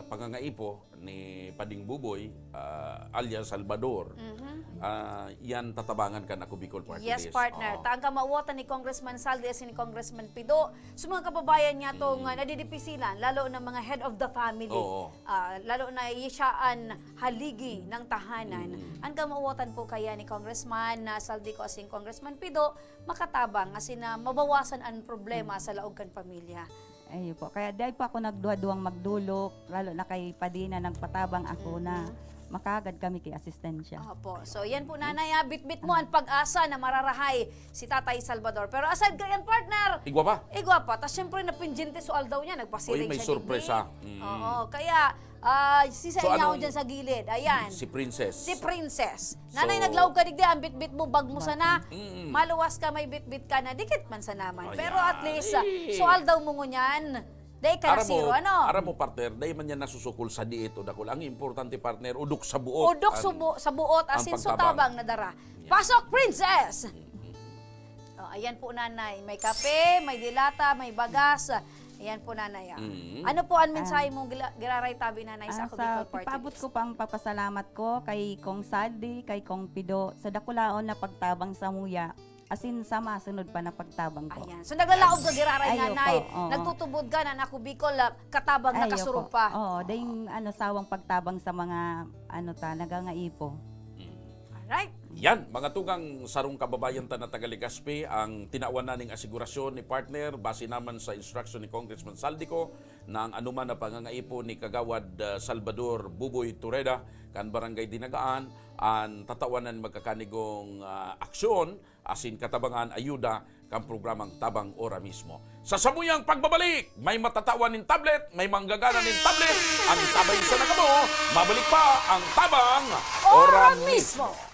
pangangaipo ni Pading Buboy, ah, alias Salvador, Mhm. ah, yan tatabangan kan Ako Bicol Party Yes, List. partner. Oo. Ta ang kamawatan ni Congressman Saldi asin ni Congressman Pido, sa mga kababayan niya tong, Mm. ah, nadidipisilan, lalo na mga head of the family. Oo. Ah, lalo na siya an haligi ng tahanan. Mm. Ang kamawatan po kaya ni Congressman, ah, Saldi ko asin Congressman Pido, makatabang, asin na mabawasan ang problema Mm. sa laog kan pamilya. Ayun po. Kaya dai po ako nagduha-duhang magdolok, lalo na kay Padina, nagpatabang ako na Mhm. makagad kami ki asistensya. Opo. So, yan po, Nanay, ah, bitbit mo ang pag-asa na mararahay si Tatay Salvador. Pero aside kayan, partner, Igwa pa. igwa pa. Tas, syempre, napindyente so aldaw niya, nagpasiring Uy, may siya digdi. sorpresa. Mm. Oo. Kaya, ah, si sa So, inyo anong dyan sa gilid. Ayan. Si Princess. Si Princess. Nanay, So, naglaog ka digdi, ang bitbit mo, bag mo sana. Mm. Maluwas ka, may bitbit ka na, dikit man sa naman. Pero at Ayan. least, ah, Eh. so aldaw mo ngunyan, dai ka na Aram mo, zero, ano? aram mo, partner, dai man yan nasusukol sa diit o dakul. Ang importante, partner, udok sa buot Udok ang, subo-, sa buot, ang asin so pagtabang. tabang na dara. Yan. Pasok, Princess! Mm-mm. Oh, ayan po, Nanay. May kape, may dilata, may bagas. Ayan po, Nanay, ah. Mm. Ano po ang mensahe Ah. mong gila-, giraray tabi, Nanay, sa Ah, Ako sa Bicol Party ipaabot List? ko pang papasalamat ko kay Cong Saldi, kay Cong Pido, sa dakulaon na pagtabang sa muya, asin sa masunod pa na pagtabang po. Ayan. So, naglalaog ka giraray, Ay, Nanay. opo, oo. Nagtutubod ka na, Ako Bicol, ah, katabang na Ay, opo. kasurog pa. Oo, dahil, ano, sawang pagtabang sa mga, ano ta, nagangaipo. Mm. Alright. Yan, mga tugang, sarong kababayan ta na taga Legazpi, ang tinawan na ning asigurasyon ni partner, base naman sa instruction ni Congressman Saldico, na ang anuman na pangangaipo ni Kagawad, ah, Salvador Buboy Tureda, kan Barangay Dinagaan, an tatawan na nin magkakanigong, ah, aksyon, asin katabangan, ayuda, kan programang Tabang Ora Mismo. Sa samuyang pagbabalik, may matatawan nin tablet, may manggagana nin tablet, ang tabang sa nakamo, mabalik pa ang Tabang Ora Ora Mismo. Mismo.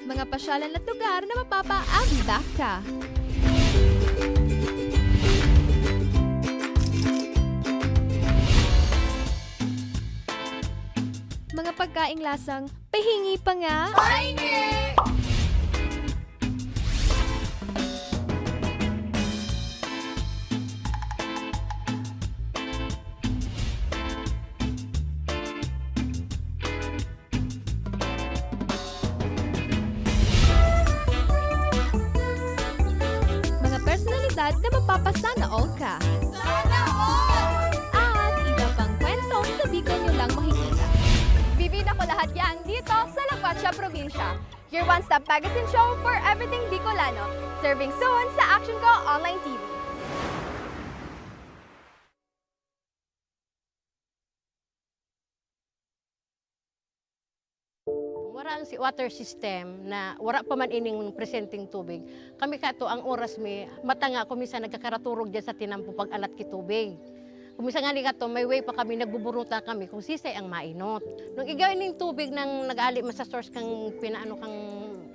Mga pasyalan at lugar na mapapaabida ka. Mga pagkaing lasang pahingi pa nga. Pahingi! Mga personalidad na mapapasana all ka. Sana all! At iba pang kwentong sa Bicol nyo lang makikita. Bibida ko lahat yan dito sa La Cuacha Probinsya. Your one-stop magazine show for everything Bicolano. Serving soon sa Action Ko Online T V. Wara ang si water system na wara pa man ining presenteng tubig. Kami kato, ang oras mi, matanga ko, minsan nagkakaraturog dyan sa tinampo pag-alat ki tubig. Kung minsan nga ni kato, may way pa kami, nagbuburuta kami kung sisay ang mainot. Nung igay ning tubig nang nag-aali man sa source kang pinaano kang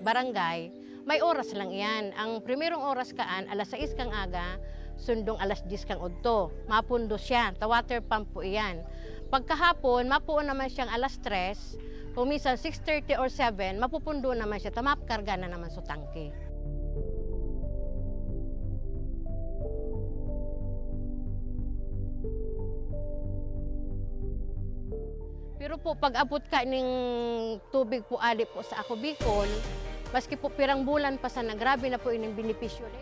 barangay, may oras lang iyan. Ang primerong oras kaan, alas sais kang aga, sundong alas dyes kang udto. Mapundo siya, ta water pump po iyan. Pagkahapon, mapuon naman siyang alas tres, kung minsan six thirty or seven, mapupundo naman siya, ta makarga na naman sa tangke. Pero po, pag-abot ka ning tubig po, ali po sa Ako Bicol, maski po pirang bulan pa sana, grabe na po ining benepisyo ni.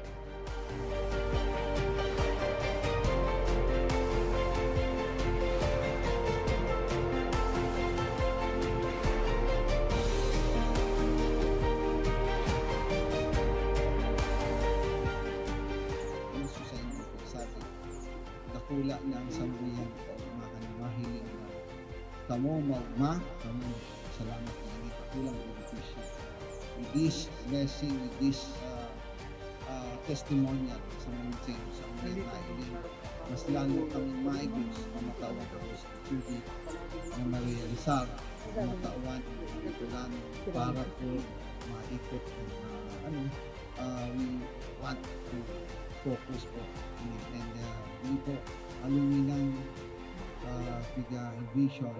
Gusto sa inyo po, sabi, dakula na ang samuyang kaugmahan na mahiling na kamo maugma, kamo salamat na naging dakulang benepisyo. With this blessing, with this, ah, ah, testimonial sa mga seniors ang mga ini, mas lalo kami maigos na matawan ako sa tubig na marealisar, na matawan ang mga Bicolano para po maikot ang, ah, ano, ah, we want to focus po. And, ah, yun po, aluminang, ah, piga vision.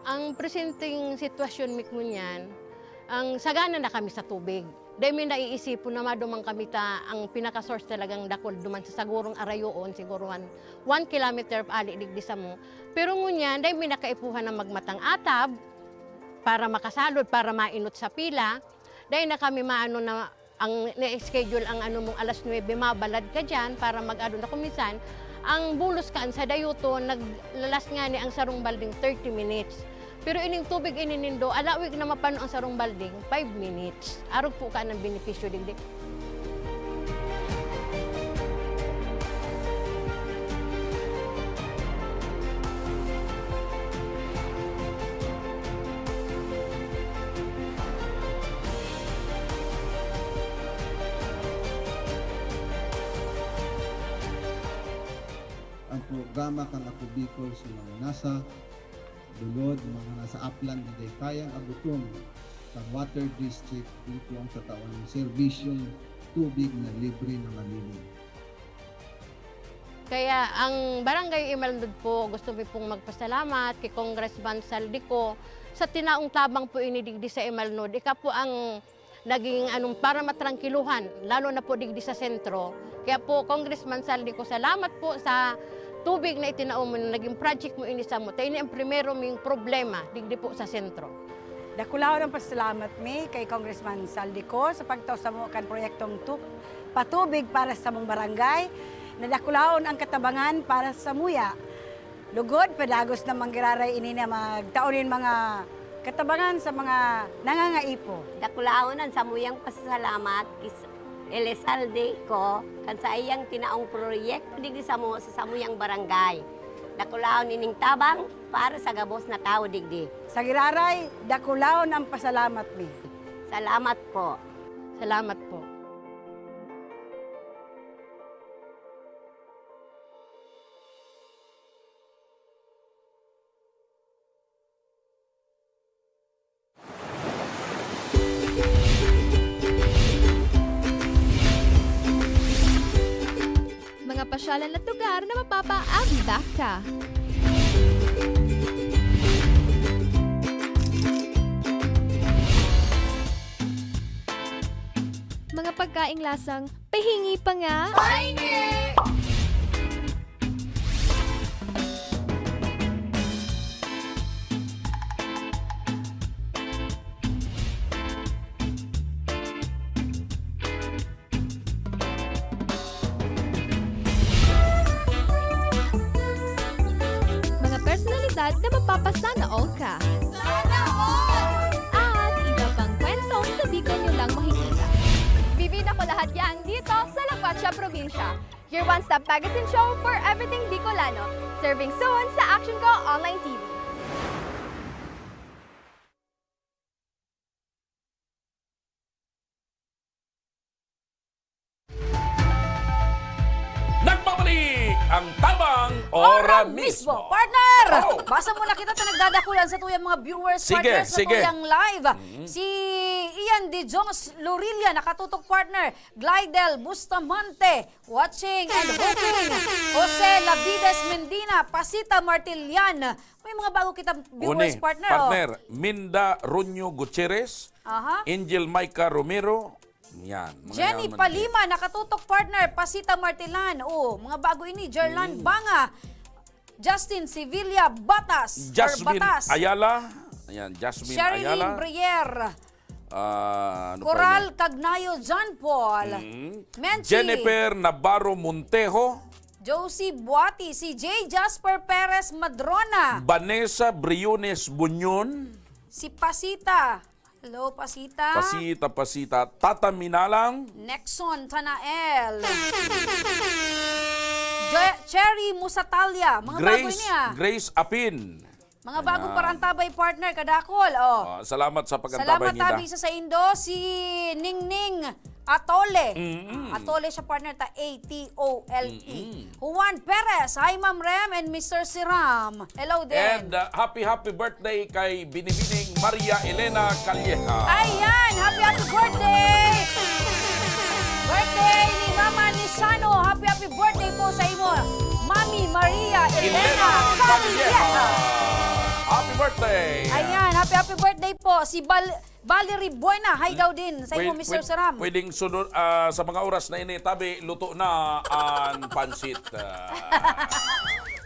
Ang presenteng sitwasyon mi ngunyan, ang sagana na kami sa tubig. Dai mi naiisipon na maduman kami ta ang pinaka-source talagang dakul duman sa sagurong arayoon, siguro one, one kilometer ali digdi samo. Pero ngunyan, dai mi na kaipuhan na magmatang atab para makasalod, para mainot sa pila. Dai na kami maano na ang na-schedule ang ano mong alas nuebe, mabalad ka diyan para mag-ano na. Kung minsan, ang bulos kaan sa dayoton, naglalas ngani ang sarong balding thirty minutes. Pero ining tubig ini nindo, alawig na mapano ang sarong balding, five minutes. Arog po kaan ang benepisyo digdi. Ang programa kan Ako Bicol sa mga nasa lulod, mga nasa upland na dai kayang abuton kan water district, ito ang tatawan ng serbisyong tubig na libre na malinis. Kaya ang Barangay Imalnod po, gusto mi pong magpasalamat kay Congressman Zaldy Co sa tinaong tabang po ini digdi sa Imalnod. Ika po ang naging anong para matrangkiluhan, lalo na po digdi sa sentro. Kaya po, Congressman Zaldy Co, salamat po sa tubig na itinao mo, na naging project mo ini samo. Ta ini ang primero ming problema digdi po sa sentro. Dakulaon ang pasalamat mi kay Congressman Zaldy Co sa pagtao samo kan proyektong tu-, patubig para sa samong barangay, na dakulaon ang katabangan para sa samuya. Lugod, padagos na manggiraray ini na magtao nin mga katabangan sa mga nangangaipo. Dakulaon ang samuyang pasasalamat kis-, Elizalde Co kan saiyang tinaong proyekto digdi samo sa samuyang barangay. Dakulaon ining tabang para sa gabos na tawo digdi. Sa giraray, dakulaon ang pasalamat mi. Salamat po. Salamat po. Mga pasyalan at lugar na mapapaabida ka. Mga pagkaing lasang pahingi pa nga. Pahingi! Mga personalidad na mapapasana all ka. Sana all! At iba pang kwentong sa Bicol nyo lang makikita. Bibida ko lahat yan dito sa La Cuacha Probinsya. Your one-stop magazine show for everything Bicolano. Serving soon sa Action Ko Online T V. Nagbabalik ang Tabang Ora Mismo. Partner! Oh. Basa muna kita sa nagdadakulan sa tuyang mga viewers, sige, partner, sa sige. Tuyang live. Mm. Si Ian De Dios Lorilla, nakatutok, partner. Glidel Bustamante, watching and hoping. Jose Lavides Mendina, Pasita Martilian. May mga bago kita viewers, uni, partner, oh. Partner, Minda Runyo Gutierrez, aha. Angel Micah Romero, yan, mga Jenny yaman Palima, yan. Nakatutok, partner, Pasita Martilan. Oh, mga bago ini, Jerlan, mm, Banga, Justin Sevilla Batas, or Jasmine Batas. Ayala. Ayan, Jasmine Sherilyn Ayala. Brier. Ah, ano pa Coral ini? Cagnayo, John Paul. Mm. Menchi. Jennifer Navarro Montejo. Josie Buati, si J Jasper Perez Madrona. Vanessa Briones Bunyon. Si Pasita. Hello, Pasita. Pasita, Pasita. Tata Minalang. Nexon Tanael. Je- Cherry Musatalia, mga bago Grace, niya. Grace Apin. Mga bagong Ayan. parantabay partner, kadakol. Oh. Ah, salamat sa pagantabay Salamat ninda. tabi sa saindo, si Ningning Atole. Mm-mm. Ah, Atole siya partner ta, A T O L E. Mm-mm. Juan Perez, hi Ma'am Rem and Mister Siram. Hello din. And uh, happy, happy birthday kay Binibining Maria Elena Calleja. Ayan, happy, happy birthday! Birthday ni Mama Nishano. Happy, happy birthday po sa imo, Mami Maria Elena Elena Calleja. Calleja. Happy birthday! Ayan, happy, happy birthday po. Si Bal- Valerie Buena, hi daw din sa imo, Pwed- Mister pwed- Saram. Pwedeng sunod, ah, sa mga oras na ini, tabi, luto na ang pansit. Ah.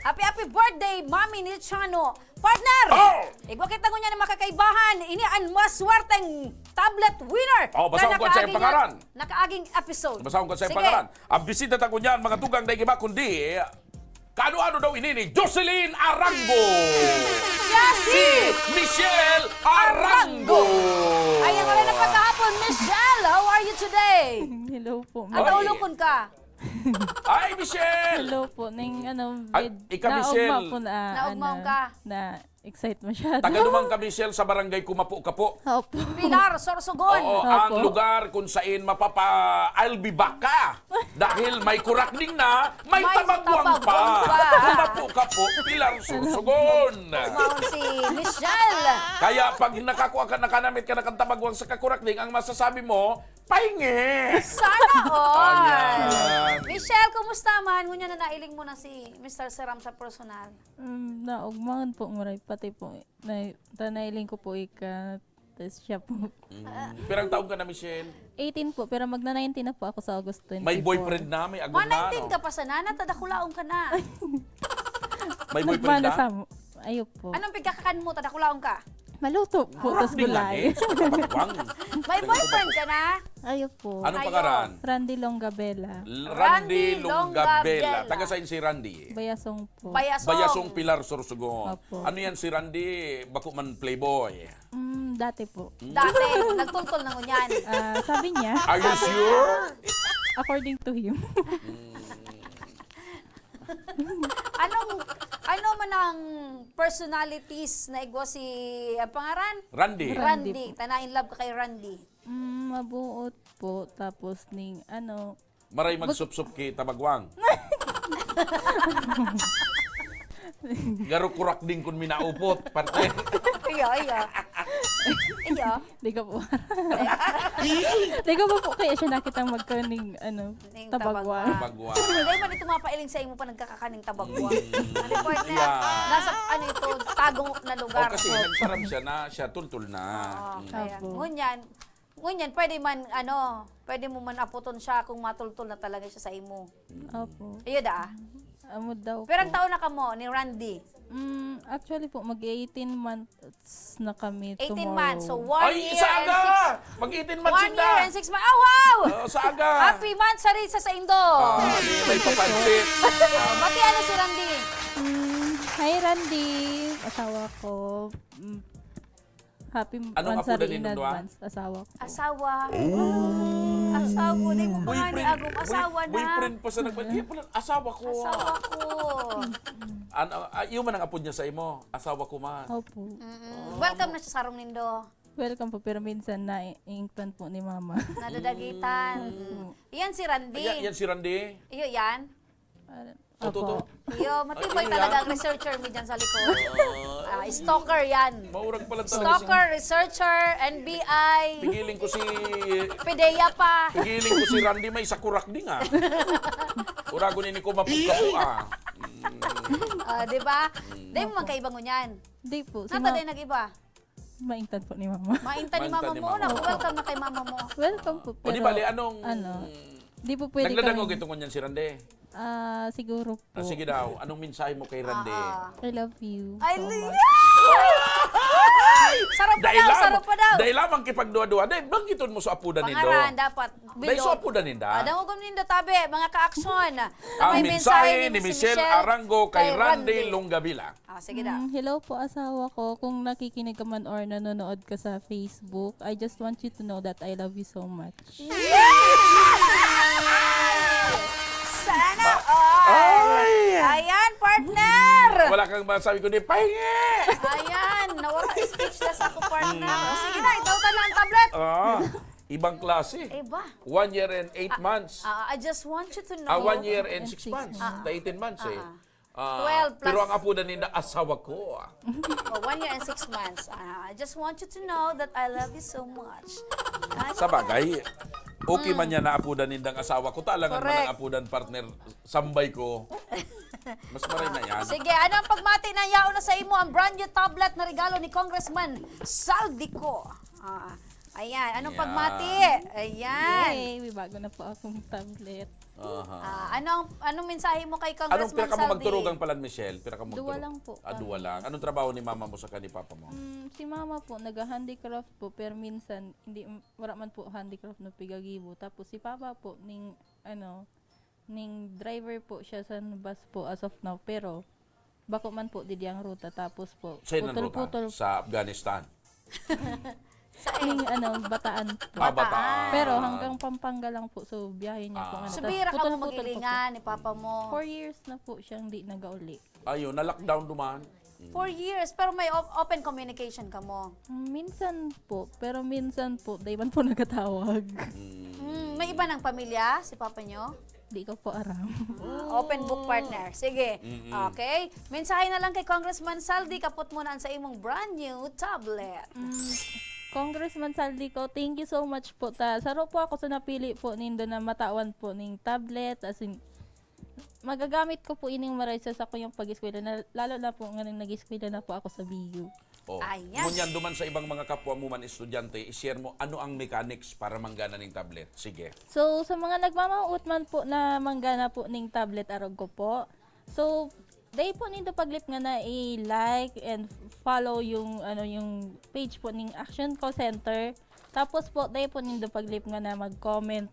Happy, happy birthday, Mami Nishano. Partner! Oh! Igwa kita ngunyan ng makakaibahan. Ini ang maswerteng tablet winner Oh, basahon na ko sa iyong nakaaging pangaran. nakaaging episode. Basahon ko sa iyong Sige. pangaran. Ang bisita ta ngunyan, mga tugang na iba, kundi, kaano-ano daw ini ni Jocelyn Arango? Jocelyn! Si Michelle Arango! Ayan, wala na pagkahapon. Michelle, how are you today? Hello po, At ma'am. Ay. naulukon ka. Ay, Michelle! Hello po. Ning, ano, Ay, med- ika, naugma Michelle. po na, Naugmaon ano, ka. na excite masyado. Taga naman ka, Michelle, sa barangay Kumapo-Kapo. Opo. Pilar, Sorsogon. Oo, Opo. ang lugar kung saan mapapa-, I'll be back ka. Dahil may kurakning na, may May tabagwang pa. tabagwang pa. Kumapo-Kapo, Pilar, Sorsogon. Kumaon si Michelle. Kaya pag nakakuha ka, nakanamit ka na kan tabagwang sa kakurakning, ang masasabi mo, pahingi. Sana all. Ayan. Michelle, kumusta man? Ngunyan na nailing mo na si Mister Seram sa personal. Um, naugmaon po, nguray. Pati po, na, ta-, nailing ko po ika, tas siya po. Mm. Pirang taon ka na, Michelle? Eighteen po, pero magna-nineteen na po ako sa August twenty-four. May boyfriend na, may agom na, Ma-nineteen no? ka pa sana, natadakulaon ka na. May boyfriend Nagmana na? sa mo. Ayo po. Anong pagkakakan mo, tadakulaon ka? Maluto po, Kurak tas din gulay. yan eh, sa katabagwang. May boyfriend ka na? Ayo po. Anong Ayo. pangaran? Randy Longabela. L-, Randy Randy Longabela. Longabela. Taga saan si Randy? Bayasong po. Bayasong. Bayasong Pilar, Sorsogon. Opo. Ano yan si Randy? Bako man playboy. Mm, dati po. Mm. Dati, nagtultol na ngunyan. Ah, sabi niya. Are you sure? According to him. Mm. Anong, ano man ang personalities na igwa si, ang pangaran? Randy. Randy. Randy po. Tana in love ka kay Randy. Mm, mabuot po. Tapos ning, ano, Maray Bus- magsupsup ki tabagwang. Garo kurak din kun minaupot, parte. Iyo, iyo. Iyo. Di ka po. Di ka po po kaya siya nakitang magkaning, ano, Ning tabagwang. tabagwang. Tabagwang. Hindi man ito mapailing sa imo pa nagkakakaning tabagwang. Mm. Ano po, Yeah. nasa, ano ito, tago na lugar. Oh, kasi nagparam siya na, siya tultul na. Oo, Mm. kaya. Apo. Ngunyan, ngunyan, pwede man, ano, pwede mo man aputon siya kung matultul na talaga siya sa imo. Mm. Opo. Iyo da. Amo daw Pero ang po. taon na kamo ni Randy? Mm, actually po, mag eighteen months na kami eighteen tomorrow. months. So, one Ay, year sa and aga! six Mag eighteen months One sinda. year and six months. Oh, wow! Oh, sa aga. Happy months, Sarisa, sa indo. Ah, may papansit. Bati, ano si Randy? Mm, hi, Randy. Asawa ko. Mm, happy Anong monthsary apodan in nindo, ah? advance. Asawa ko. Asawa. Oh. Asawa. Di mo pa nga ni Boyfriend, agong boy-, asawa na. boyfriend pa sa nagpa-, kaya pala, asawa ko, ah. Asawa ko. Ano, ah, yun man ang apod niya sa imo. Asawa ko man. Opo. Mm-mm. Oh, Welcome mo- na siya sa sarong nindo. Welcome po, pero minsan naiingtan po ni Mama. Nadadagitan. Mm. Yan si Randy. Ay, yan, yan si Randy? Iyo, yan. Ah, Oto, opo. to. Iyo, matibay Ay, talaga yan. ang researcher mi dyan sa likod. Ah. Ah, stalker yan. Maurag pala talaga Stalker, si researcher, N B I. Pigiling ko si Pideya pa. Pigiling ko si Randy, may sakurak din, ah. Uragon ini ko mapukapo, ah. Mm. Ah, di ba? Mm. Di mo Opo. magkaiba ngunyan. Di po. Si Nata Ma- din nag-iba. Maingtan po ni Mama. Maingtan ni Maingtan mama ni mo mama. na. Welcome na kay mama mo. Welcome po, O, di pero, bali, anong ano, di po pwede Nagladangog kami ito ngunyan si Rande? Ah, siguro po. Ah, sige daw, anong mensahe mo kay Rande? Ah, ah. I love you I so love much. Ay! Sarap pa Dahil daw, lamang, sarap pa daw. dahil lamang kipagduwa-duwa, dahil banggiton mo sa apudan nindo. Pangaran, dapat. Dahil Bilog. sa apudan ninda. Ah, dangogom nindo, tabi, mga ka-aksyon. Ang May mensahe mensahe ni ni si Michelle Michelle Arango kay kay Randy Randy. Longabila. Ah, sige daw. Mm, hello po, asawa ko. Kung nakikinig ka man or nanonood ka sa Facebook, I just want you to know that I love you so much. Sana all! Ah! Partner! Wala kang masabi kundi pahingi! Ayan, nawala, speechless ako, partner. O, sige na, itaw ta na ang tablet. Ah, ibang klase. Iba. One year and eight months. Ah, I just want you to know. Ah, one year and And six six months. Ah. Ta eighteen months eh. Ah. Ah, Twelve plus. Pero ang apo na ninda, asawa ko. Ah. Oh, one year and six months. Ah, I just want you to know that I love you so much. Ah, Sa bagay, okay man yan na apudan nindang asawa ko. Talangan man Correct. Ang apudan partner, sambay ko. Mas maray na yan. Sige, ano ang pagmati na yaon na sa imo ang brand new tablet na regalo ni Congressman Saldico? Ah, ayan, anong Yan. Pagmati? Ayan. Yay! May bago na po akong tablet. Aha. Ah, anong anong mensahe mo kay Anong Congressman pira ka mo Saldi? magturugang palan, Michelle? Pira ka mo Duwa magturo? lang po Ah, kami. duwa lang. Anong trabaho ni mama mo sa ni papa mo? Mm, si mama po, nag-handicraft po, pero minsan, hindi, wala man po handicraft na pigagibo. Tapos si papa po, ning, ano, ning driver po siya sa bus po as of now. Pero, bako man po, didi ang ruta. Tapos po, Saan ang ruta? putol-putol. Sa Afghanistan. Ning, ano, Bataan po. Ah, Bataan. Pero hanggang Pampanga lang po. So, biyahe niya po. Ah. Ano, So, tas pira ka mo putol-putol po. magilingan ni papa mo? Four years na po siyang di nag-uli. Ayun, na-lockdown duman. Four years, pero may op- open communication ka mo? Minsan po, pero minsan po, dahil man po nagkatawag. Hmm, may iba ng pamilya si papa nyo? Di ko po aram. Open book partner. Sige. Mm-mm. Okay. Mensahe na lang kay Congressman Saldi, kapot mo na ang sa imong brand new tablet. Congressman Saldico, thank you so much po. Ta, saro po ako sa napili po nindo na matawan po ning tablet. As in, magagamit ko po ining maray sa sakuyang pag-eskwela, na, lalo na po ngayon nag-eskwela na po ako sa B U. Oh. Ayan. Ngunyan duman sa ibang mga kapwa mo man estudyante, i-share mo ano ang mechanics para manggana ning tablet. Sige. So, sa mga nagmamauot man po na manggana po ning tablet arog ko po. So, dai po nindo paglip nga na i-like and follow yung ano yung page po ning Action Call Center. Tapos po, dai po nindo paglip nga na mag-comment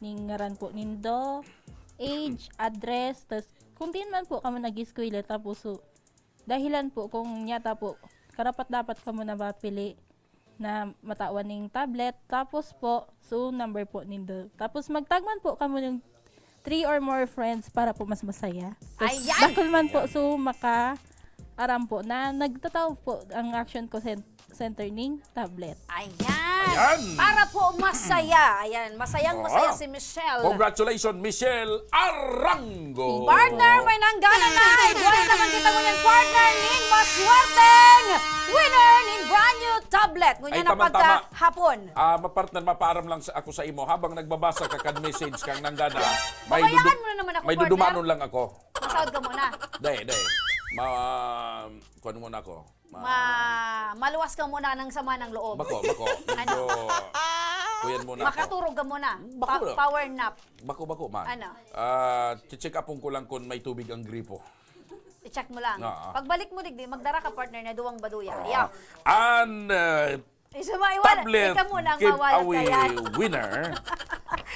ning ngaran po nindo, age, address, tas kung diin man po kamo nag-eskwela, tapos so, dahilan po kung nyata po, karapat-dapat kamo na mapili na matawan ning tablet. Tapos po, so number po nindo. Tapos magtagman po kamo ng three or more friends para po mas masaya. Tas Ayan! Dakul man po, so maka aram po na nagtataw po ang Action Call Cen- Center ning tablet. Ayan. Ayan. Para po masaya. Ayan, masayang Oo. masaya si Michelle. Congratulations, Michelle Arango. Partner, may nanggana na. Iguan naman kita ngunyan, partner, ning maswerteng winner ning brand new tablet. Ngunyan Ay, na tamang-tama. pagkahapon. Ah, mapartner, mapaaram lang sa, ako sa imo habang nagbabasa ka kan message kang nanggana. Pabayaan mo na naman ako, may partner. dudumanon lang ako. Masaod ka muna. Dai, dai. Ma, kuan muna ako. Ma, Ma, maluwas ka muna ng sama ng loob. Bako, bako. Medyo, kuyan muna ako. Makaturog ka muna. Bako Pa- na. power nap. Bako, bako, man. Ano? Ah, check up ko lang kung may tubig ang gripo. I-check mo lang. Oo. Pagbalik mo, digdi, magdara ka, partner, na duwang baduya. Oo. Yeah. An uh, Isa maiwala. tablet Ikaw muna ang mawala giveaway kaya. Winner,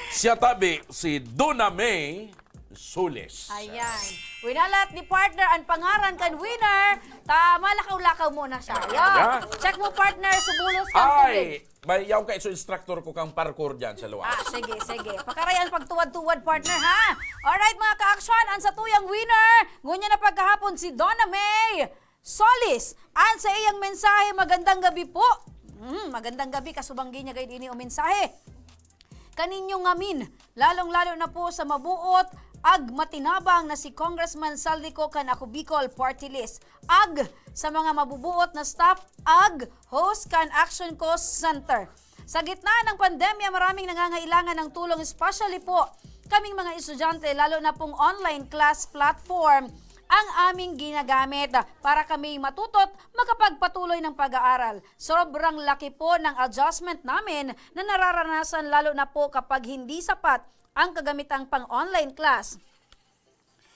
siya tabi si Dona May Solis. Ayan. Winalat ni partner ang pangaran kan winner. Ta, malakaw-lakaw muna siya. Yo. Yeah. Check mo, partner, subulos kang tubig. Ay, may yaw ka iso instructor ko kang parkour dyan sa luwas. Ah, sige, sige. Pakarayan pagtuwad-tuwad, partner, ha? Alright, mga ka-aksyon, ang satuyang winner, ngunyan na pagkahapon si Donna May Solis. Ang sa iyang mensahe, magandang gabi po. Hmm, magandang gabi, kasubanggi niya gayud ini o mensahe. Kaninyo ngamin, lalong-lalo na po sa mabuot ag matinabang na si Congressman Saldico kan Ako Bicol Party List, ag sa mga mabubuot na staff ag host kan Action Call Center. Sa gitna ng pandemya, maraming nangangailangan ng tulong, especially po kaming mga estudyante, lalo na pong online class platform ang aming ginagamit para kami matuto't makapagpatuloy ng pag-aaral. Sobrang laki po ng adjustment namin na nararanasan, lalo na po kapag hindi sapat ang kagamitang pang-online class,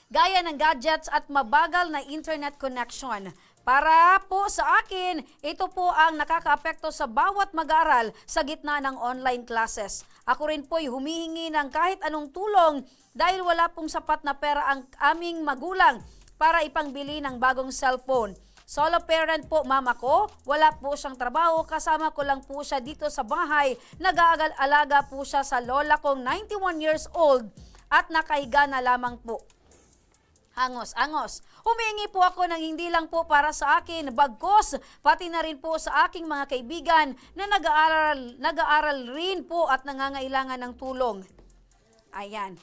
gaya ng gadgets at mabagal na internet connection. Para po sa akin, ito po ang nakakaapekto sa bawat mag-aaral sa gitna ng online classes. Ako rin po'y humihingi ng kahit anong tulong dahil wala pong sapat na pera ang aming magulang para ipangbili ng bagong cellphone. Solo parent po mama ko, wala po siyang trabaho, kasama ko lang po siya dito sa bahay. Nag-aalaga po siya sa lola kong ninety-one years old at nakahiga na lamang po. Angos, angos. Humihingi po ako ng hindi lang po para sa akin, bagkus pati na rin po sa aking mga kaibigan na nag-aaral, nag-aaral rin po at nangangailangan ng tulong. Ayan.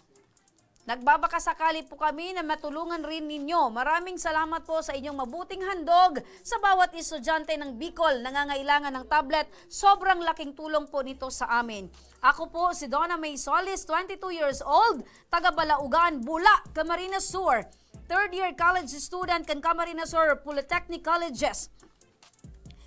Nagbabakasakali po kami na matulungan rin ninyo. Maraming salamat po sa inyong mabuting handog sa bawat estudyante ng Bicol na nangangailangan ng tablet. Sobrang laking tulong po nito sa amin. Ako po si Donna May Solis, twenty-two years old, taga Balaugan, Bula, Camarines Sur. Third year college student kan Camarines Sur Polytechnic Colleges.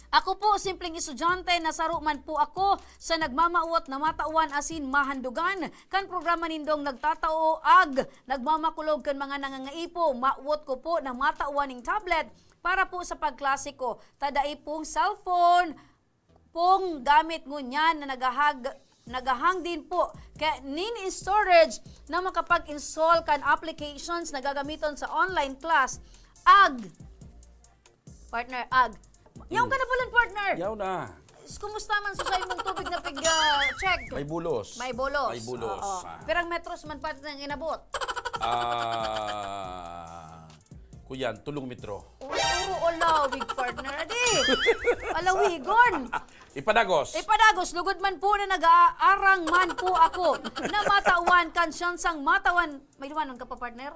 Ako po, simpleng estudyante na saro man po ako sa nagmamawot na matawan asin mahandogan kan programa nindong nagtatao ag nagmamakulog kan mga nangangaipo. Mawot ko po na matawan ning tablet para po sa pagklase ko. Ta dai pong cellphone pong gamit ngunyan na nagahag-, nagahang din po kaya nin storage na makapag-install kan applications na gagamiton sa online class. Ag, partner, ag. Yaw ka na pala, partner. Yaw na. Kumusta man sa sayo mong tubig na pig, ah, check? May bulos. May bulos. May bulos. Oo. Ah. Pirang metros man, partner, ang inabot? Ah, kuyan, tulong metro. Uro, uro, alawig, partner. Adi! Alawigon! Ipadagos. Ipadagos, lugod man po na nag-aarang man po ako na matawan kan siyang sang matawan. May liwanan ka pa, partner?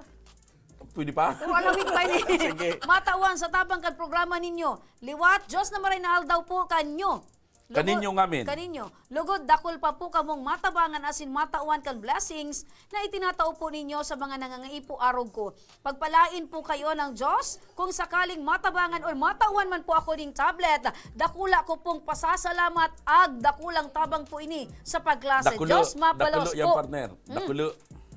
Pwede pa? Uro, alawig pa ini. Sige. Matawan sa tabang kan programa ninyo. Liwat, Diyos na maray na aldaw po kanyo. Lugod, kaninyo ngamin. Kaninyo. Lugod, dakul pa po kamong matabangan asin matawan kan blessings na itinatao po ninyo sa mga nangangaipo arog ko. Pagpalain po kayo ng Diyos kung sakaling matabangan or matawan man po ako ning tablet. Dakula ko pong pasasalamat ag dakulang tabang po ini sa pagklase. Dakulo, Diyos mabalos dakulo yan, po. Partner. Mm. Dakulo.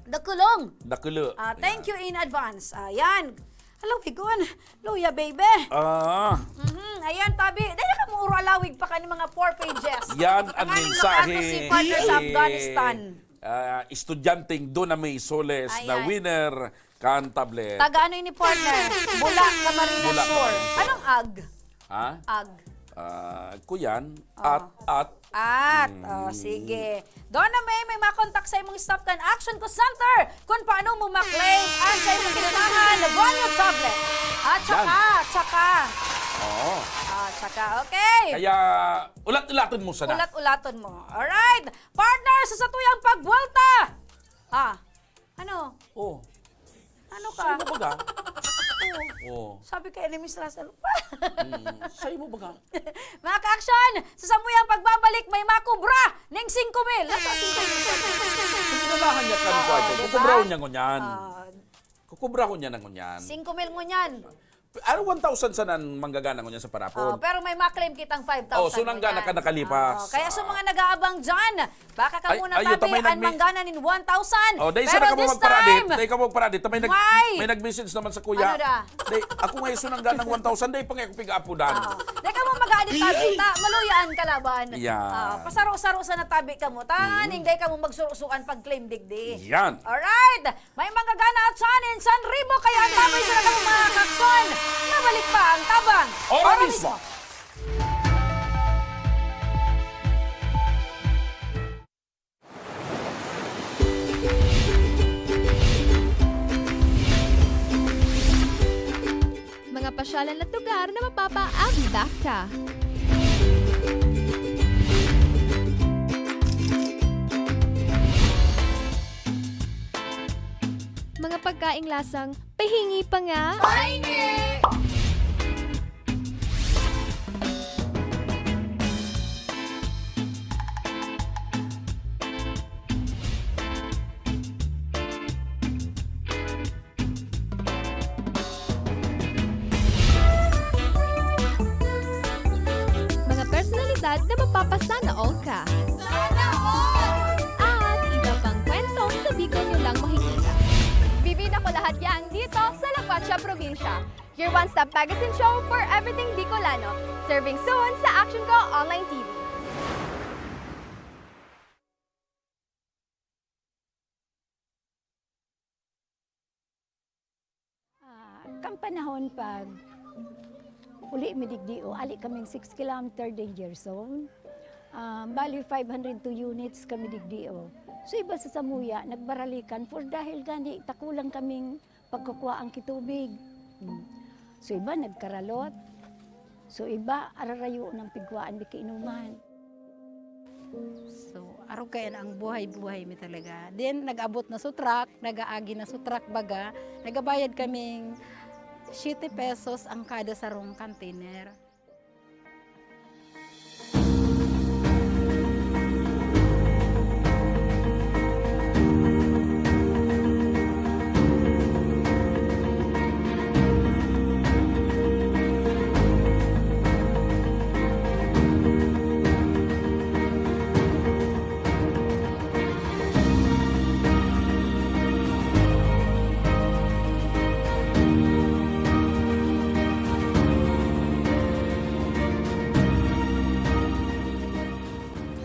Dakulong. Dakulo. Ah, thank you in advance. Ayan. Hello, Bigon. Luya, baby. Ah. Mhm. Ayan, tabi. Dali ka mo uro alawig pa ka ni mga four pages. Yan ang mensahe. Ang aming mga si partner sa Afghanistan. Ah, estudyanteng Dona May Soles na winner kan tablet. Taga ano ini, partner? Bula, Camarines Sur. Bula, Camarines Sur. Anong ag? Ha? Ag. Ah, kuyan, at, at. At. Mm. Oh, sige. Dona May, may makontak sa imong staff kan Action Call Center kung paano mo ma-claim ang sa imong kinunahan na brand new tablet. At saka, yan. Saka. Oo. Ah, saka, okay. Kaya, ulat-ulaton mo sana. Ulat-ulaton mo. Alright. Partner, sa satuyang pagbuwelta. Ah, ano? Oh. Ano ka? Sa'yo mo baga? Oo. Oh. Sabi kay Enemies Russell. Mm, sa'yo mo baga? Mga ka-action, sa samuyang pagbabalik, may makubra ning singko mil. Nasa singko mil? Sinigalahan niya kan kwarto. Oo, diba? Kukubrahon niya ngunyan. Ah. Kukubrahon niya na ngunyan. Singko mil ngunyan. Ano, one thousand sana ang manggagana ngunyan sa parapon. Oh, pero may ma-claim kitang five thousand. Oh, so nanggana ka nakalipas. Oh, kaya sa mga nag-aabang dyan, baka ka muna tabi, an manggana nin one thousand. Oh, dahil sana ka mo magparadi. Dahil ka mo magparadi. May nag-, may nag-message naman sa kuya. Ano da? Dahil ako nga iso nang ganang one thousand, dahil pa nga ako pig-aapudan. Oo. Dahil ka mo mag-aadit-adit, ta, maluya an kalaban. Yeah. Ah, pasaro-saro sana tabi ka mo. Taning dahil ka mo magsurusuan pag-claim digdi. Yan. Alright. May manggagana at sanin, san ribo kaya ang tabay sa mga kakson. Mabalik pa ang tabang. Ora mismo. Mga pasyalan at lugar na mapapaagda ka. Mga pagkaing lasang pahingi pa nga. Pahingi! Mga personalidad na mapapasana all ka. Sana all! At iba pang kwentong sa Bicol nyo lang makikita. Bibida ko lahat yan dito sa La Cuacha Provincia. Your one-stop magazine show for everything Bicolano. Serving soon sa Action Ko Online T V. Ah, kan panahon pag uli mi digdi, o, ali kaming six kilometer danger zone. Ah, bali, five hundred two units kami digdi, o. So, iba sa samuya, nagbaralikan for dahil gani, takulang kaming Pagkukuhaan ki tubig. Hmm. So, iba nagkaralot. So, iba ararayo ng pigkuhaan mi kainuman. So, arog kaya na ang buhay-buhay mi talaga. Then, nag-abot na sa truck, nag-aagi na sa truck baga, nagabayad kaming siyete pesos ang kada sarong container.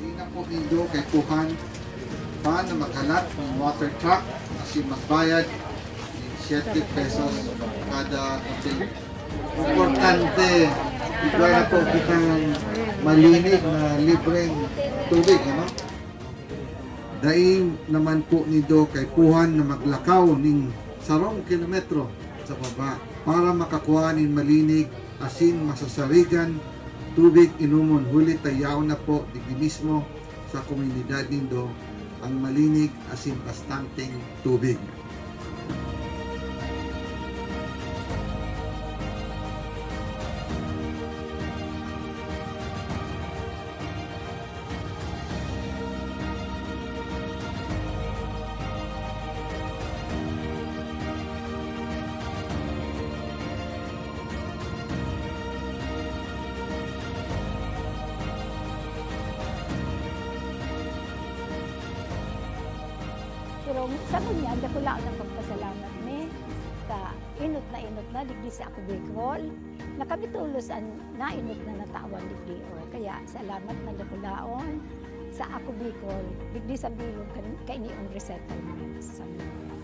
Dai na po nindo kaipuhan pa na maghalat nin water truck asin magbayad nin siyete pesos kada container. Importante, igwa na po kitang malinig na libreng tubig, ano? Dai naman po nindo kaipuhan na maglakaw nin sarong kilometro sa baba para makakua nin malinig asin masasarigan tubig inomon, huli ta yaon na po digdi mismo sa komunidad nindo ang malinig asin bastanteng tubig. Pero sa ngunyan, dakulaon ang pagpasalamat mi ta inot na inot na digdi sa Ako Bicol, na kami tolos an nainot na natawan digdi, o kaya salamat na dakulaon sa Ako Bicol, digdi sa bilog kan-, kainiong resettlement sa Sambuanga.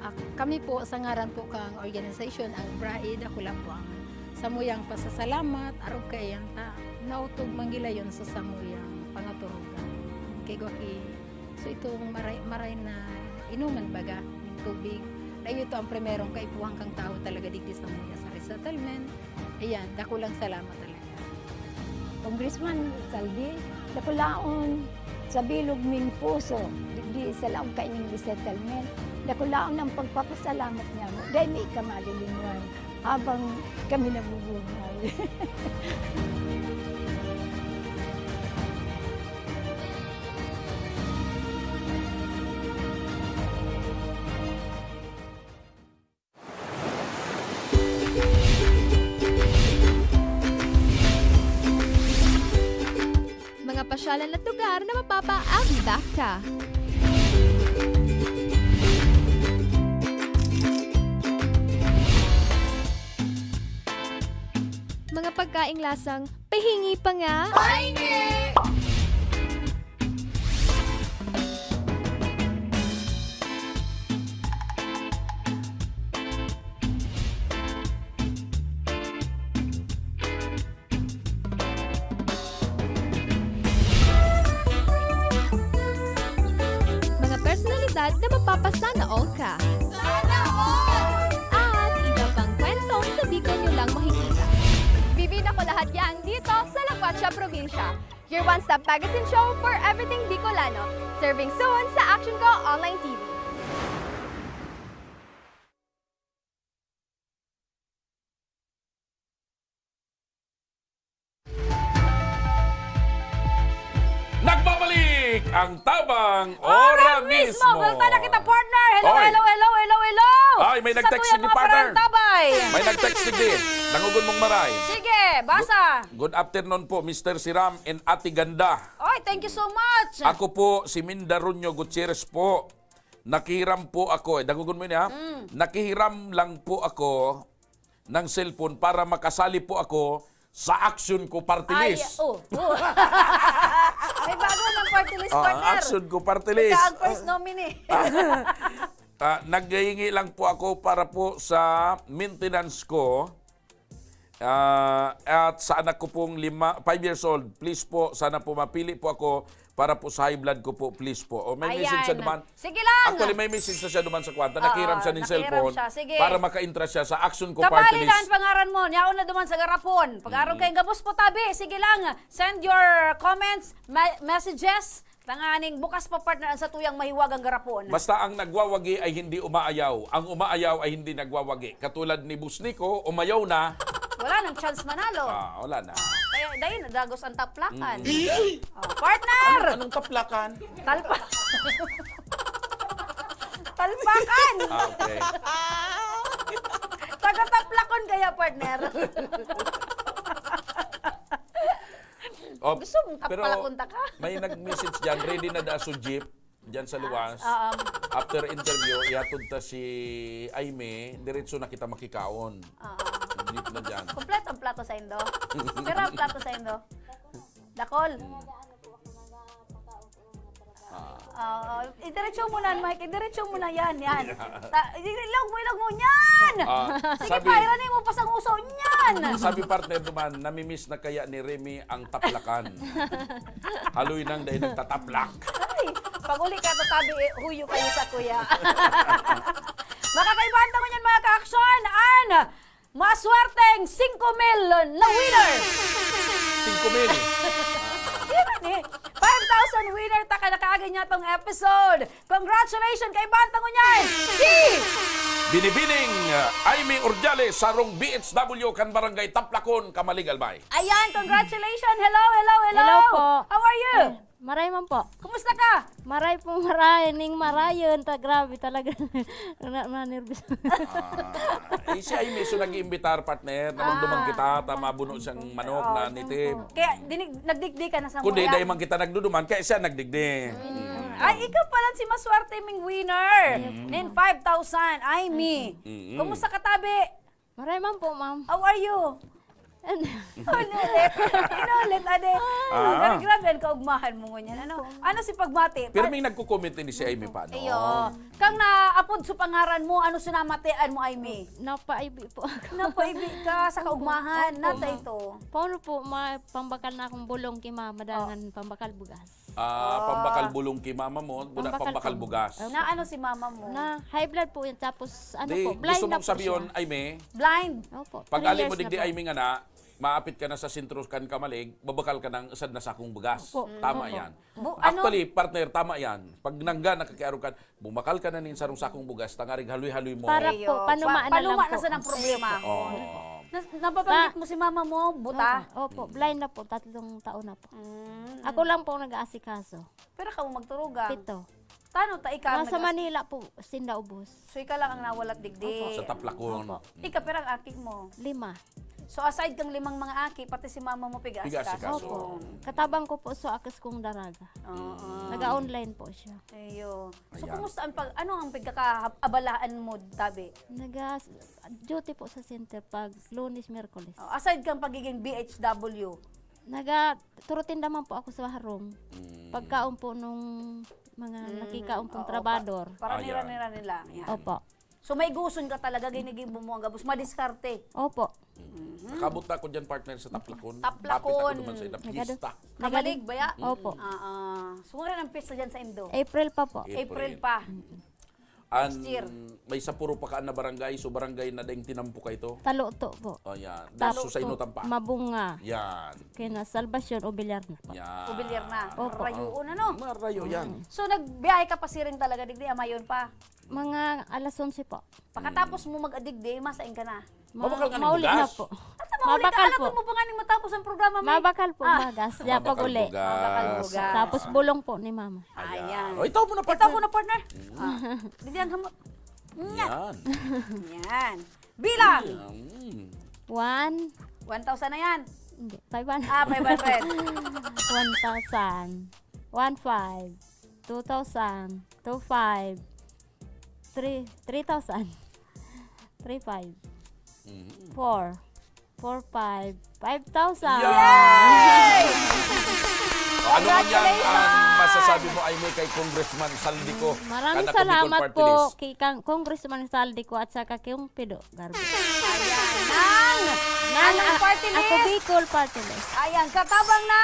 Ah, kami po, sa ngaran po kang organisasyon, ang BRAE, dakula po ang samuyang pasasalamat, arog kaiyan ta nautog manggilayon sa samuyang pangaturugan. Kay gwa ki So, itong maray, maray na inuman baga, yung tubig, na ito ang primerong kaipuhan kang tawo talaga digdi sa mga sa resettlement. Ayan, dakulang salamat talaga. Congressman Saldi, dakulaon sa bilog ming puso, digdi sa laog kaining resettlement, dakulaon ang pagpapasalamat niya mo. Dahil may ikamalilingwan. Habang kami nabubuhay. Mga pasyalan at lugar na mapapaabot ka. Mga pagkaing lasang pahingi pa nga. Pahingi! Mga personalidad na mapapasana all ka. Sana all! At iba pang kwentong sa Bicol nyo lang makikita. Bibida ko lahat yan dito sa La Cuacha Probinsya. Your one-stop magazine show for everything Bicolano. Serving soon sa Action Go Online T V. Nagbabalik ang Tabang Ora Mismo! Buelta na kita, partner! Hello, Oy. hello, hello, hello, hello! Ay, may Sa nag-text kuya ni mga partner. Parang tabay! May nag-text ni Din. Dangogon mong maray. Sige, basa! Good, good afternoon po, Mister Siram and Ate Ganda. Oy, thank you so much! Ako po, si Minda Runyo Gutierrez po. Nakihiram po ako, eh, dangogon mo ini, ha? Mm. Nakihiram lang po ako ng cellphone para makasali po ako sa Action Ko Party Ay, List. Oh, oh. May bago ng party list, Ah, partner. Action Ko Party List. Ikaw ang first nominee. Ah, naghihingi lang po ako para po sa maintenance ko. Ah, at sa anak ko pong lima, five years old, please po, sana po mapili po ako para po sa high blood ko po, please po. O, may message siya Ayan. duman. Sige lang. Actually, may message na siya duman sa kwarta. Oo, Nakiram siya ng nakiram cellphone siya. Sige. para maka-entra siya sa Action ko Party Kabali lang List. ang pangaran mo. Yaon na duman sa garapon. Pag-araw Mm. kayong gabos po, tabi. Sige lang. Send your comments, ma- messages. Tanganing bukas pa, partner, ang satuyang mahiwagang garapon. Basta ang nagwawagi ay hindi umaayaw. Ang umaayaw ay hindi nagwawagi. Katulad ni Boss Nico, umayaw na. Wala nang chance manalo. Ah, wala na. Kaya dahil nadagos ang taplakan. Mm. Oh, partner! Anong, anong taplakan? Talpa. Talpakan! Ah, okay. Taga-taplakon kaya, partner. Oh, Gusto mong pero taplakon ta ka? may nag-message dyan, ready na da sa jeep, dyan sa luwas. Ah, um, After interview, ihatod ta si Aimee, diretso na kita makikaon. Ah, ah. Jeep na dyan. Kompleto ang plato sa indo. Pero ang plato sa indo. Dakol. Ah. Oo. Idiretso mo na, Mike. Idiretso mo na yan, yan. Ta- ilog mo, ilog mo, yan! Ah, Sige sabi pa, iranin mo pa sa nguso, yan! Sabi, partner, duman, namimiss na kaya ni Remy ang taplakan. Haloy nang dahil nagtataplak. Ay, pag uli ka, tatabi, eh, huyo kayo sa kuya. Makakaibahan tango niyan, mga ka-aksyon, an maswerteng singko mil na winner! Singko mil. Di man eh. Five thousand winner ta ka nakaagi niya tong episode. Congratulations kay Bantang Unyay! Si Binibining, uh, Aimee Urdiales, sarong B H W kan Barangay Taplakon, Camalig, Albay. Ayan, congratulations! Hello, hello, hello! Hello po. How are you? Eh, maray man po. Kumusta ka? Maray po, maray. Ning marayon. Ta, grabe talaga. Na, na-nervous. Ah, eh, si Aimee, so nag-iimbitar, partner. Naman duman Ah. kita, ta mabuno siyang manok na Opo. nitib. Kaya dinig, nagdigdi ka na sa Kundi, muya. dahil man kita nagduduman, kaya siya nagdigdi. Mm. Ay, ikaw pala si maswerte ming winner. Mm. Nin five thousand. Aimee. Mm. Kumusta ka, tabi? Maray man po, ma'am. How are you? Ano? Inulit. Inulit, ade. Ah. Pero grabe ang kaugmahan mo ngunyan. Ano? Ano si pagmati? Pero Pa- may nagko-comment din si Aimee pa, no? Iyo. Kang naapod sa pangaran mo, ano sinamatian mo, Aimee? Napaibi po ako. Napaibi ka sa kaugmahan. Opo, Nata ma'am. ito. Paano po, ma-, pambakal na akong bulong kay mama, dangan pambakal bugas. Ah, Oh. pambakal bulong kay mama mo, wala Pambakal pambakal po. bugas. Opo. Na ano si mama mo? Na high blood po yun, tapos ano Di, po, blind gusto na mong po sabihin, siya. Aimee? Blind. Opo, Pag three ali mo years na digdi, po. Aimee, nga na, maapit ka na sa sentro kan Camalig, babakal ka ng usad na sakong bugas. Opo. Tama Opo. yan. Bu-, ano? Actually, partner, tama yan. Pag nangga, nakakiarog ka, bumakal ka na nin sarong sakong bugas, tangarig haloy-haloy mo. Para Ayo. po, panuma Pa-, na lang panuma na po. sa ng problema. Oo. Nas-, nababanggit Ba- mo si mama mo, buta? Opo, opo. Blind na po, tatlong taon na po. Mm. Ako lang po ang nag-aasikaso. Pero kamo magturugang? Pito. Tano ta ikaw Nasa nag-as- Manila po, sinda ubos. So, ikaw lang ang nawalat digdi? Opo. Sa Taplakon. Opo. Ika, pero ang aki mo? Lima. So, aside kang limang mga aki, pati si mama mo piga-asikaso? Piga-asikaso. Opo. Katabang ko po sa akas kong daraga. Oo. Mm. Naga-online po siya. Ayo. So, Ayan. kumusta ang pag-, ano ang pagkakaabalahan mo, tabi? Naga-, duty po sa center pag Lunes, Miyerkules. Oh, aside kang pagiging B H W? Naga-, turutinda man po ako sa harong. Mm. Pagkaon po nung mga Mm. nakikaon pong Oo, trabador. pa-, para Ayan. nira-nira nila. Yan. Opo. So, may guson ka talaga, ginigibo mo ang gabos. Madiskarte. Opo. Mhm. Nakabot na ako dyan, partner, sa Taplakon. Taplakon. Kapit ako naman sa Inapista. Nagado-, Kamalig, nagado-, baya? Opo. Ah, ah. So, ngayon ang pista dyan sa Indo? April pa po. April April. pa. Mm. An, Next year. may sapuro pa kaan na barangay, so barangay na daing tinampo ka ito? Taloto po. Oh, yan. Talo Tapos sa po. Inutan pa. Mabunga. Yan. Kaya na, Salvacion, Obilyar na po. Yan. Obilyar na. Opo. Marayo, ano? Marayo yan. Mm. So, nagbiyahe ka pa siring talaga, digdi, amayon pa? Mga alas onse po. Pakatapos Mm. mo mag-adigdi, masaing ka na? Ma-, Mabakal ka ng mauli na bugas? po. Ata, mauli ka, Mabakal alam po. mo pa nga ning matapos ang programa, may. Mabakal po, Ah. magas. Yan, Mabakal pag-uli. bugas. Mabakal bugas. Tapos bulong po ni mama. Ayan. Ayan. O, itaw mo na, Itaw partner. ko na, partner. Mm. Ah, di diyan ka mo-, Yan. Yan. Yan. Bilang. Mm. One. One thousand na yan. Hindi, five hundred. Ah, five hundred. One thousand. One five. Two thousand. Two five. Three, three thousand. Three five. Mhm. Four. Four five. Five thousand. Yay! O, Ano man yan ang Congratulations! masasabi mo, Aimee, kay Congressman Zaldy Co, Maraming kan Ako Bicol salamat Party po List? kay Kang-, Congressman Zaldy Co at saka kay Pido Garbo. Ayan. Nang! Nang Nang a-, Party Ako List! Bicol Party List. Ayan, katabang na!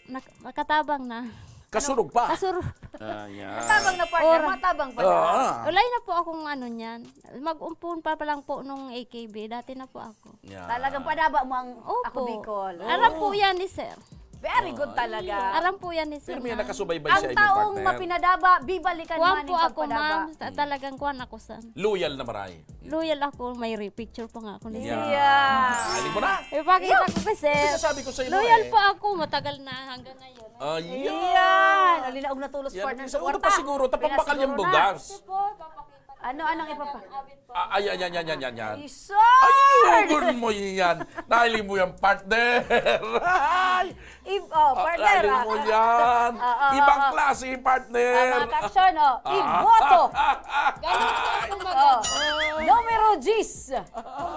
Nak-, makatabang na. Kasurog pa. Kasur- Ayan. Matabang na, partner. Or- Matabang pa na. Ah. Ulay na po akong ano niyan. Mag-umpun pa, pa lang po nung A K B. Dati na po ako. Yeah. Talagang padaba mo ang Opo. Ako Bicol. Aram po yan ni sir. Very good talaga. Aram po yan ni sir Pero may na. nakasubaybay Ang siya, taong partner. mapinadaba, bibalikan Kuwan man po ang ako, pagpadaba. ma'am. Ta-, talagang kuwan ako, sir. Loyal na maray. Loyal ako. May re-, picture pa nga ako ni sir. Yeah. Yeah. Aling mo na. Ipakita ko kay sir. Ito sabi ko sa iyo, Loyal eh. po ako. Matagal na hanggang ngayon. Ayan. Ayan. Alinaog na tulos, Yan, partner, sa sa ulo kwarta. pa siguro, tapang bakal Pinasiguro yung na. bugas. Ito po, papakita ko Ano, po anong yan ipapa- hanggang abit po. Ah, ayan, yan, yan, yan, yan, yan. Ay, Isor! Ayun mo yan. Nahili mo yan, partner. Ay! Ib-, oh, Ah, partner, nahili ah. mo yan. Ah, ah, Ibang ah, ah. klase, partner. Ah, mga caption, oh. Ah. Iboto. Ganun po ako mag- Oh. Numero diyes.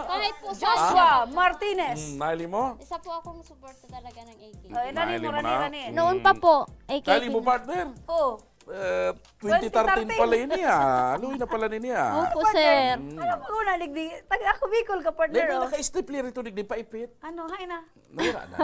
Kahit po sa Joshua Martinez. Mm, nahili mo? Isa po akong suporta talaga ng A K. Oh, eh, nani Nahili mo, mo rani, na? rani. Noon pa Mm. po, A K Nahili mo, P. partner? Oh. Eh, twenty thirteen Twenty thirteen. pala ini, ah. Luoy na pala nini, ah. Opo, Partner, sir. Mm. ano pag una, digdi? Tag-, ako Bicol ka, partner, May, may oh. naka-stapler ito, digdi, paipit. Ano, hay na. Nawala na.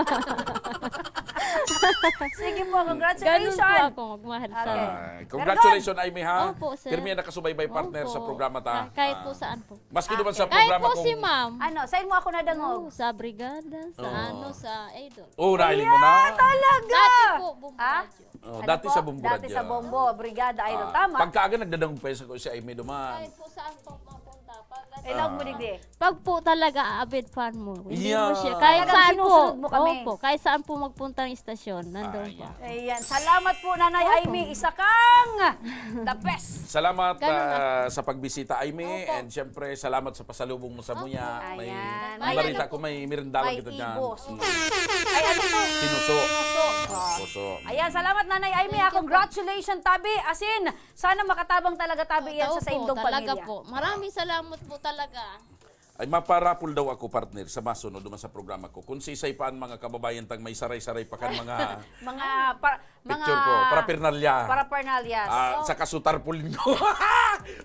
Sige po, congratulations. Ganun po ako, magmahal sa Okay. Ah, congratulations, Aimee, ha? Opo, sir. Pirmi na nakasubaybay, partner, Opo. sa programa ta. Ah, kahit po Ah. saan po. Maski naman sa Okay. Kahit programa po kung si ma'am. Ano, saan mo ako nadangog? Oh, sa Brigada, sa Oo. ano, sa Idol. Oh, nahili mo na. Yeah, talaga! Dati po, Bombo Ah? Radyo. Oh, Ano dati po? sa Bombo Dati Radyo. sa Bombo, Brigada Idol. Ah, Tama. pagkaaga nagdadangog pa yun sa, si Aimee duman. Kahit po saan po mapunta. Pag ano, Ilog mo, Ah. digdi. Pag po talaga, avid fan mo. Hindi Yeah. mo siya. Kahit Talagang saan po. sinusunod mo kami. Opo, kahit saan po magpunta ang istasyon, nandun Ah, po. yeah. Ayan. Salamat po, Nanay Opo. Aimee. Isa kang the best. Salamat, Ganun na. ah, sa pagbisita, Aimee. Opo. And syempre, salamat sa pasalubong mo sa Opo. muya. May Ayan. May barita ano ko, po. may merindalan May kita dyan. ibos. Mm. Ay, ano to? Pinuso. Pinuso. Ah. Puso. Ayan, salamat, Nanay Aimee, Thank ah. you po. Congratulations, tabi. As in, sana makatabang talaga, tabi, yan Totoo sa, sa po, indong talaga pamilya. po. Maraming salamat po talaga. Ay, maparapol daw ako, partner, sa masunod naman sa programa ko. Kung sisay pa ang mga kababayan tang may saray-saray pa kan mga Mga pa-, Picture mga ko, paraphernalia. paraphernalias. Ah, Oh. saka su tarpaulin ko.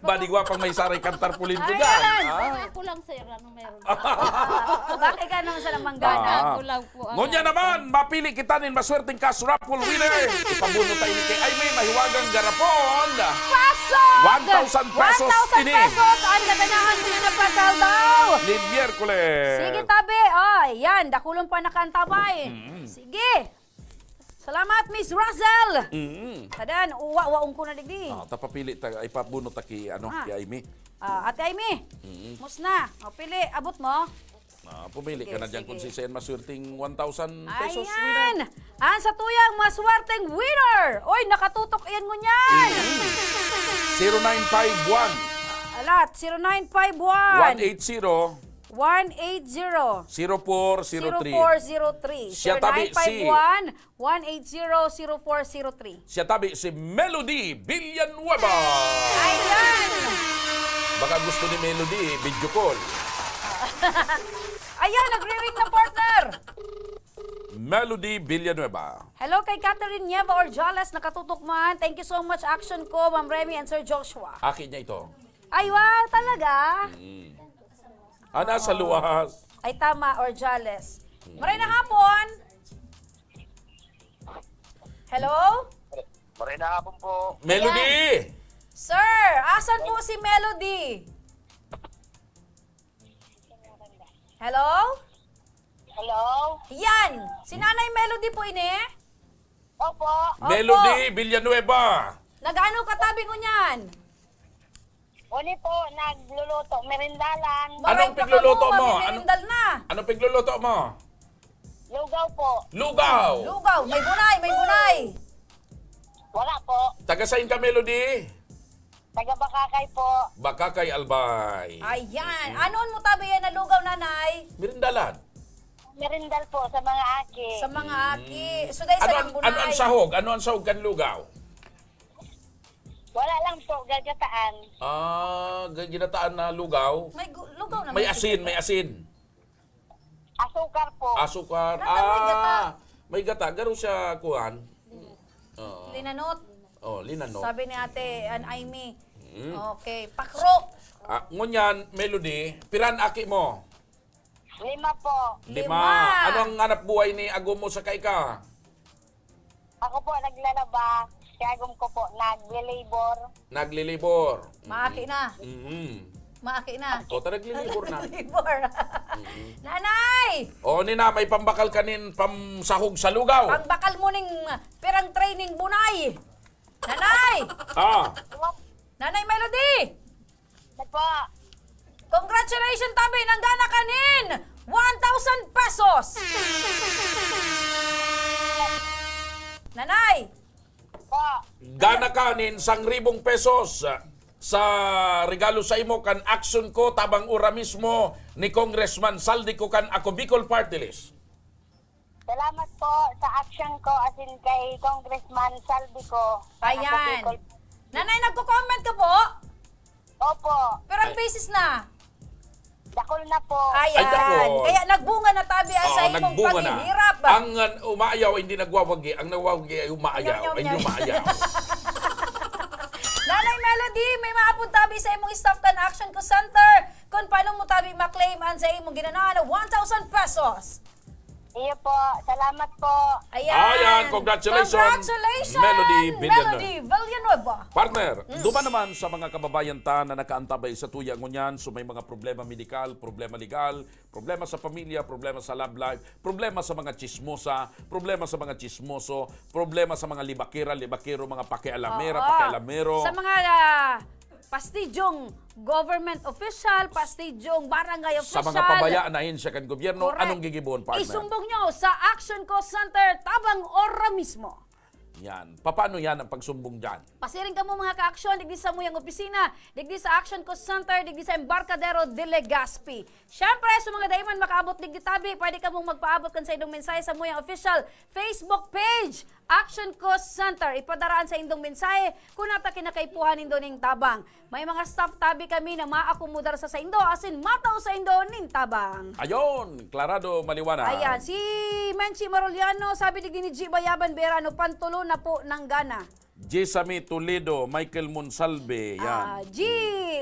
Badigwa pang may saray kan tarpaulin ko Ayan! dyan, ah. Ay, ako lang, sir. Ano meron? Bakit ka naman sa namanggana? Ah. Ako lang po ang Ngunyan ano. naman, mapili kita nin maswerteng cash raffle winner. Ipabunot tayo ni kay Aimee, mahiwagang garapon. Pasok! One thousand pesos One thousand ini. pesos ang gaganahan ko na pagkaldaw. Ni Miyerkules. Sige, tabi. Oh, yan. Dakulon pa nakantabay. Mm. Sige. Salamat, Miss Russell. Mm. Tadan, uwa, waong ko na digdi. Ah, tapapili ta, ay pabunot ta ki, ano, Ah. ki Aimee. Ah, Ate Aimee, Mm. mus na. O, pili, abot mo? Ah, pumili Sige, ka na dyan sige. kung sisay ang maswerteng one thousand pesos winner. Ayan! Ang sa tuyang maswerteng winner! Oy, nakatutok iyan ngunyan! Mm. Zero nine five one. Alat, zero nine five one. One eight zero. One eight zero. Zero four zero three. Zero four zero three. Siya tabi si Zero nine five one, one eight zero, zero four zero three. Siya tabi si Melody Villanueva. Ayan! Baka gusto ni Melody, video call. Ayan, nagre-ring na, partner. Melody Villanueva. Hello kay Catherine Nieva Orjales, nakatutok man. Thank you so much, Action Co, Ma'am Remy and Sir Joshua. Aki niya ito. Ay, wow, talaga? Mm. Ah, nasa luwas. Ay, tama, Orjales. Maray na hapon. Hello? Maray na hapon po. Melody! Ayan. Sir, asan po si Melody? Hello? Hello? Yan! Si Nanay Melody po ini? Opo. Opo. Melody Villanueva. Nag-ano ka tabi ngunyan? Uli po, nagluluto, merindalan. Anong Maray pa pigluluto kamo, mo? Ano, mamirindal na. Anong pigluluto mo? Lugaw po. Lugaw. Lugaw, may bunay, may bunay. Wala po. Taga saan ka, Melody? Taga Bacacay po. Bacacay, Albay. Ayan. Mm. Anon mo tabi yan na lugaw, Nanay? Merindalan. Merindal po sa mga aki. Sa mga Mm. aki. So, dahil Ano sa ang, ano ang bunay. sahog? Ano ang sahog kan lugaw? Wala lang po, gagataan. Ah, ga-, ginataan na lugaw? May gu-, lugaw na May may asin, ginataan. may asin. Asukar po. Asukar. Nata may gata. Ah, may gata. Garo siya, kuhan. Oo. Linanot. Oh, linanot. Sabi ni Ate An Aimee. Mm. Okay. Pakro. Ah, ngunyan, Melody, piran aki mo? Lima po. Lima. Lima. Ano ang hanap buhay ni agom mo saka ika? Ako po, naglalaba. Si agom ko po, nagle-labor. Nagle-labor. Maaki na. Mm. Maaki na. Ikaw ta nagle-labor na. Nagle-labor. Mm. Nanay! O, ni na, may pambakal kanin, pamsahog sa lugaw. Pambakal mo ning pirang training bunay. Nanay! Ah. Nanay Melody! Ano po? Congratulations, tabi! Nanggana ka nin one thousand pesos! Nanay! Po. Gana ka nin sangribong pesos, ah, sa regalo sa imo kan action ko tabang ora mismo ni Congressman Saldi ko kan Ako Bicol Party List. Salamat po sa action ko, as in kay Congressman Saldi ko. Ayan. Ako, Bicol. Nanay, nagko-comment ka po? Opo. Pero ang Ay. Basis na? Dakol na po. Ayan. Ay, dakol. Kaya nagbunga na tabi ang Oo, sa imong nagbunga na. Paghihirap. Ang, uh, umaayaw, hindi nagwawagi. Ang nagwawagi ay umaayaw. Nyam, nyam, Ay, nyam. Umaayaw. Nanay Melody, may maapod tabi sa imong staff kan Action Call Center. Kung paano mo tabi maklaim ang sa imong ginanaan na one thousand pesos. Iyo po. Salamat po. Ayan. Ayan, congratulations, Congratulations, Melody Villanueva. Melody Villanueva. Partner, Mm. duman naman sa mga kababayan ta na nakaantabay sa tuya ngunyan, so may mga problema medikal, problema legal, problema sa pamilya, problema sa love life, problema sa mga chismosa, problema sa mga chismoso, problema sa mga libakera, libakero, mga pakialamera, Oo. pakialamero. Sa mga, ah, pastidyong government official, pastidyong barangay Sa official. mga pabayaan na ahensya kan gobyerno, Correct. anong gigibohon, partner? Isumbong nyo sa Action Call Center tabang ora mismo. Yan. Papaano yan ang pagsumbong dyan? Pasiring kamo, mga ka-aksyon, digdi sa muyang opisina, digdi sa Action Call Center, digdi sa Embarcadero de Legazpi. Siyempre, sa mga dai man makaabot digdi tabi, pwede kamong magpaabot kan saindong mensahe sa muyang official Facebook page, Action Call Center. Ipadaraan sa indong mensahe kung nata kinakaipuhan nindo ning tabang. May mga staff tabi kami na maakomodar sa saindo, asin matao saindo nin tabang. Ayon, klarado, maliwanag. Ayan, si Menchi Maruliano, sabi digdi ni G Bayaban Berano, "Pantulo na po nanggana." Jessamy Toledo, Michael Monsalve, yan. Ah, G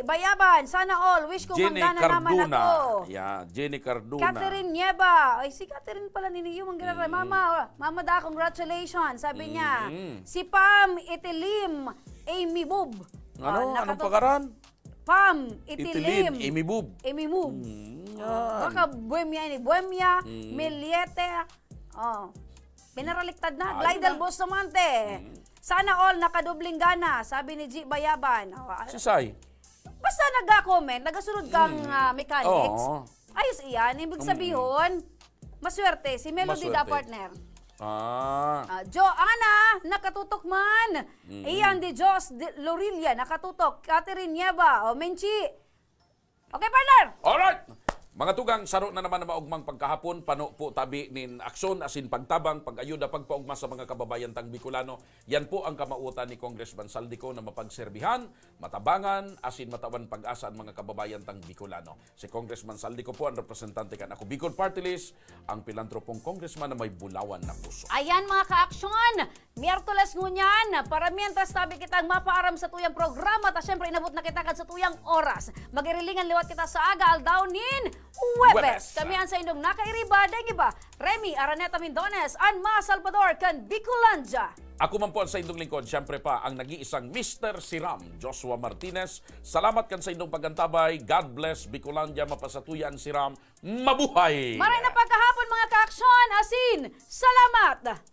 Bayaban, sana all. Wish ko Jenny manggana naman Cardona. ako. Yeah, Jenny Cardona. Catherine Nieva. Ay, si Catherine pala ni Niyo, ang ginara-, Mm. Mama, Mama Da, congratulations. Sabi niya, Mm. si Pam Itilim, Amy Boob. Ano? Ah, Anong nakatu-, pangaran? Pam Itilim. Itilim, Amy Boob. Amy Boob. Mm, yan. Baka Buemia ini. Buemia, Mm. Meliete. Oh. Pinaraliktad na. Ayun Glidel na. Bustamante. Mm. Sana all nakadubling gana, sabi ni G Bayaban. Oh, ah, Si Sai. Basta naga-comment, nagasunod kang, Mm. ah, mechanics. Oo. Ayos iyan. Ibig Mm. sabihin, maswerte. Si Melody da, Maswerte. partner. Ah. Ah, Joanna, nakatutok man. Mm. Iyan di Diyos, di, Lorilla, nakatutok. Catherine Nieva, o Menchi. Okay, partner. Alright! Mga tugang, saro na naman na maugmang pagkahapon, pano po tabi nin aksyon, asin pagtabang, pag-ayuda, pagpaugma sa mga kababayan tang Bicolano. Yan po ang kamautan ni Congressman Saldico na mapagserbihan, matabangan, asin matawan pag-asa ang mga kababayan tang Bicolano. Si Congressman Saldico po ang representante kan Ako Bicol Party List, ang pilantropong congressman na may bulawan na puso. Ayan, mga kaaksyon, Miyerkules ngunyan, para mientras tabi kitang mapaaram sa tuyang programa, ta siyempre inabot na kita kan sa tuyang oras. Magirilingan liwat kita sa aga aldaw nin Huwebes. Huwebes. Kami ang sa indong nakairiba, deng iba, Remy Araneta Mindones, an mga Salvador kan Bicolandia. Ako man po ang sa indong lingkod, siyempre pa, ang nag-iisang Mister Siram, Joshua Martinez. Salamat kan sa indong pag-antabay. God bless Bicolandia, mapasatuya an Siram. Mabuhay! Maray na pagkahapon, mga kaaksyon, asin salamat!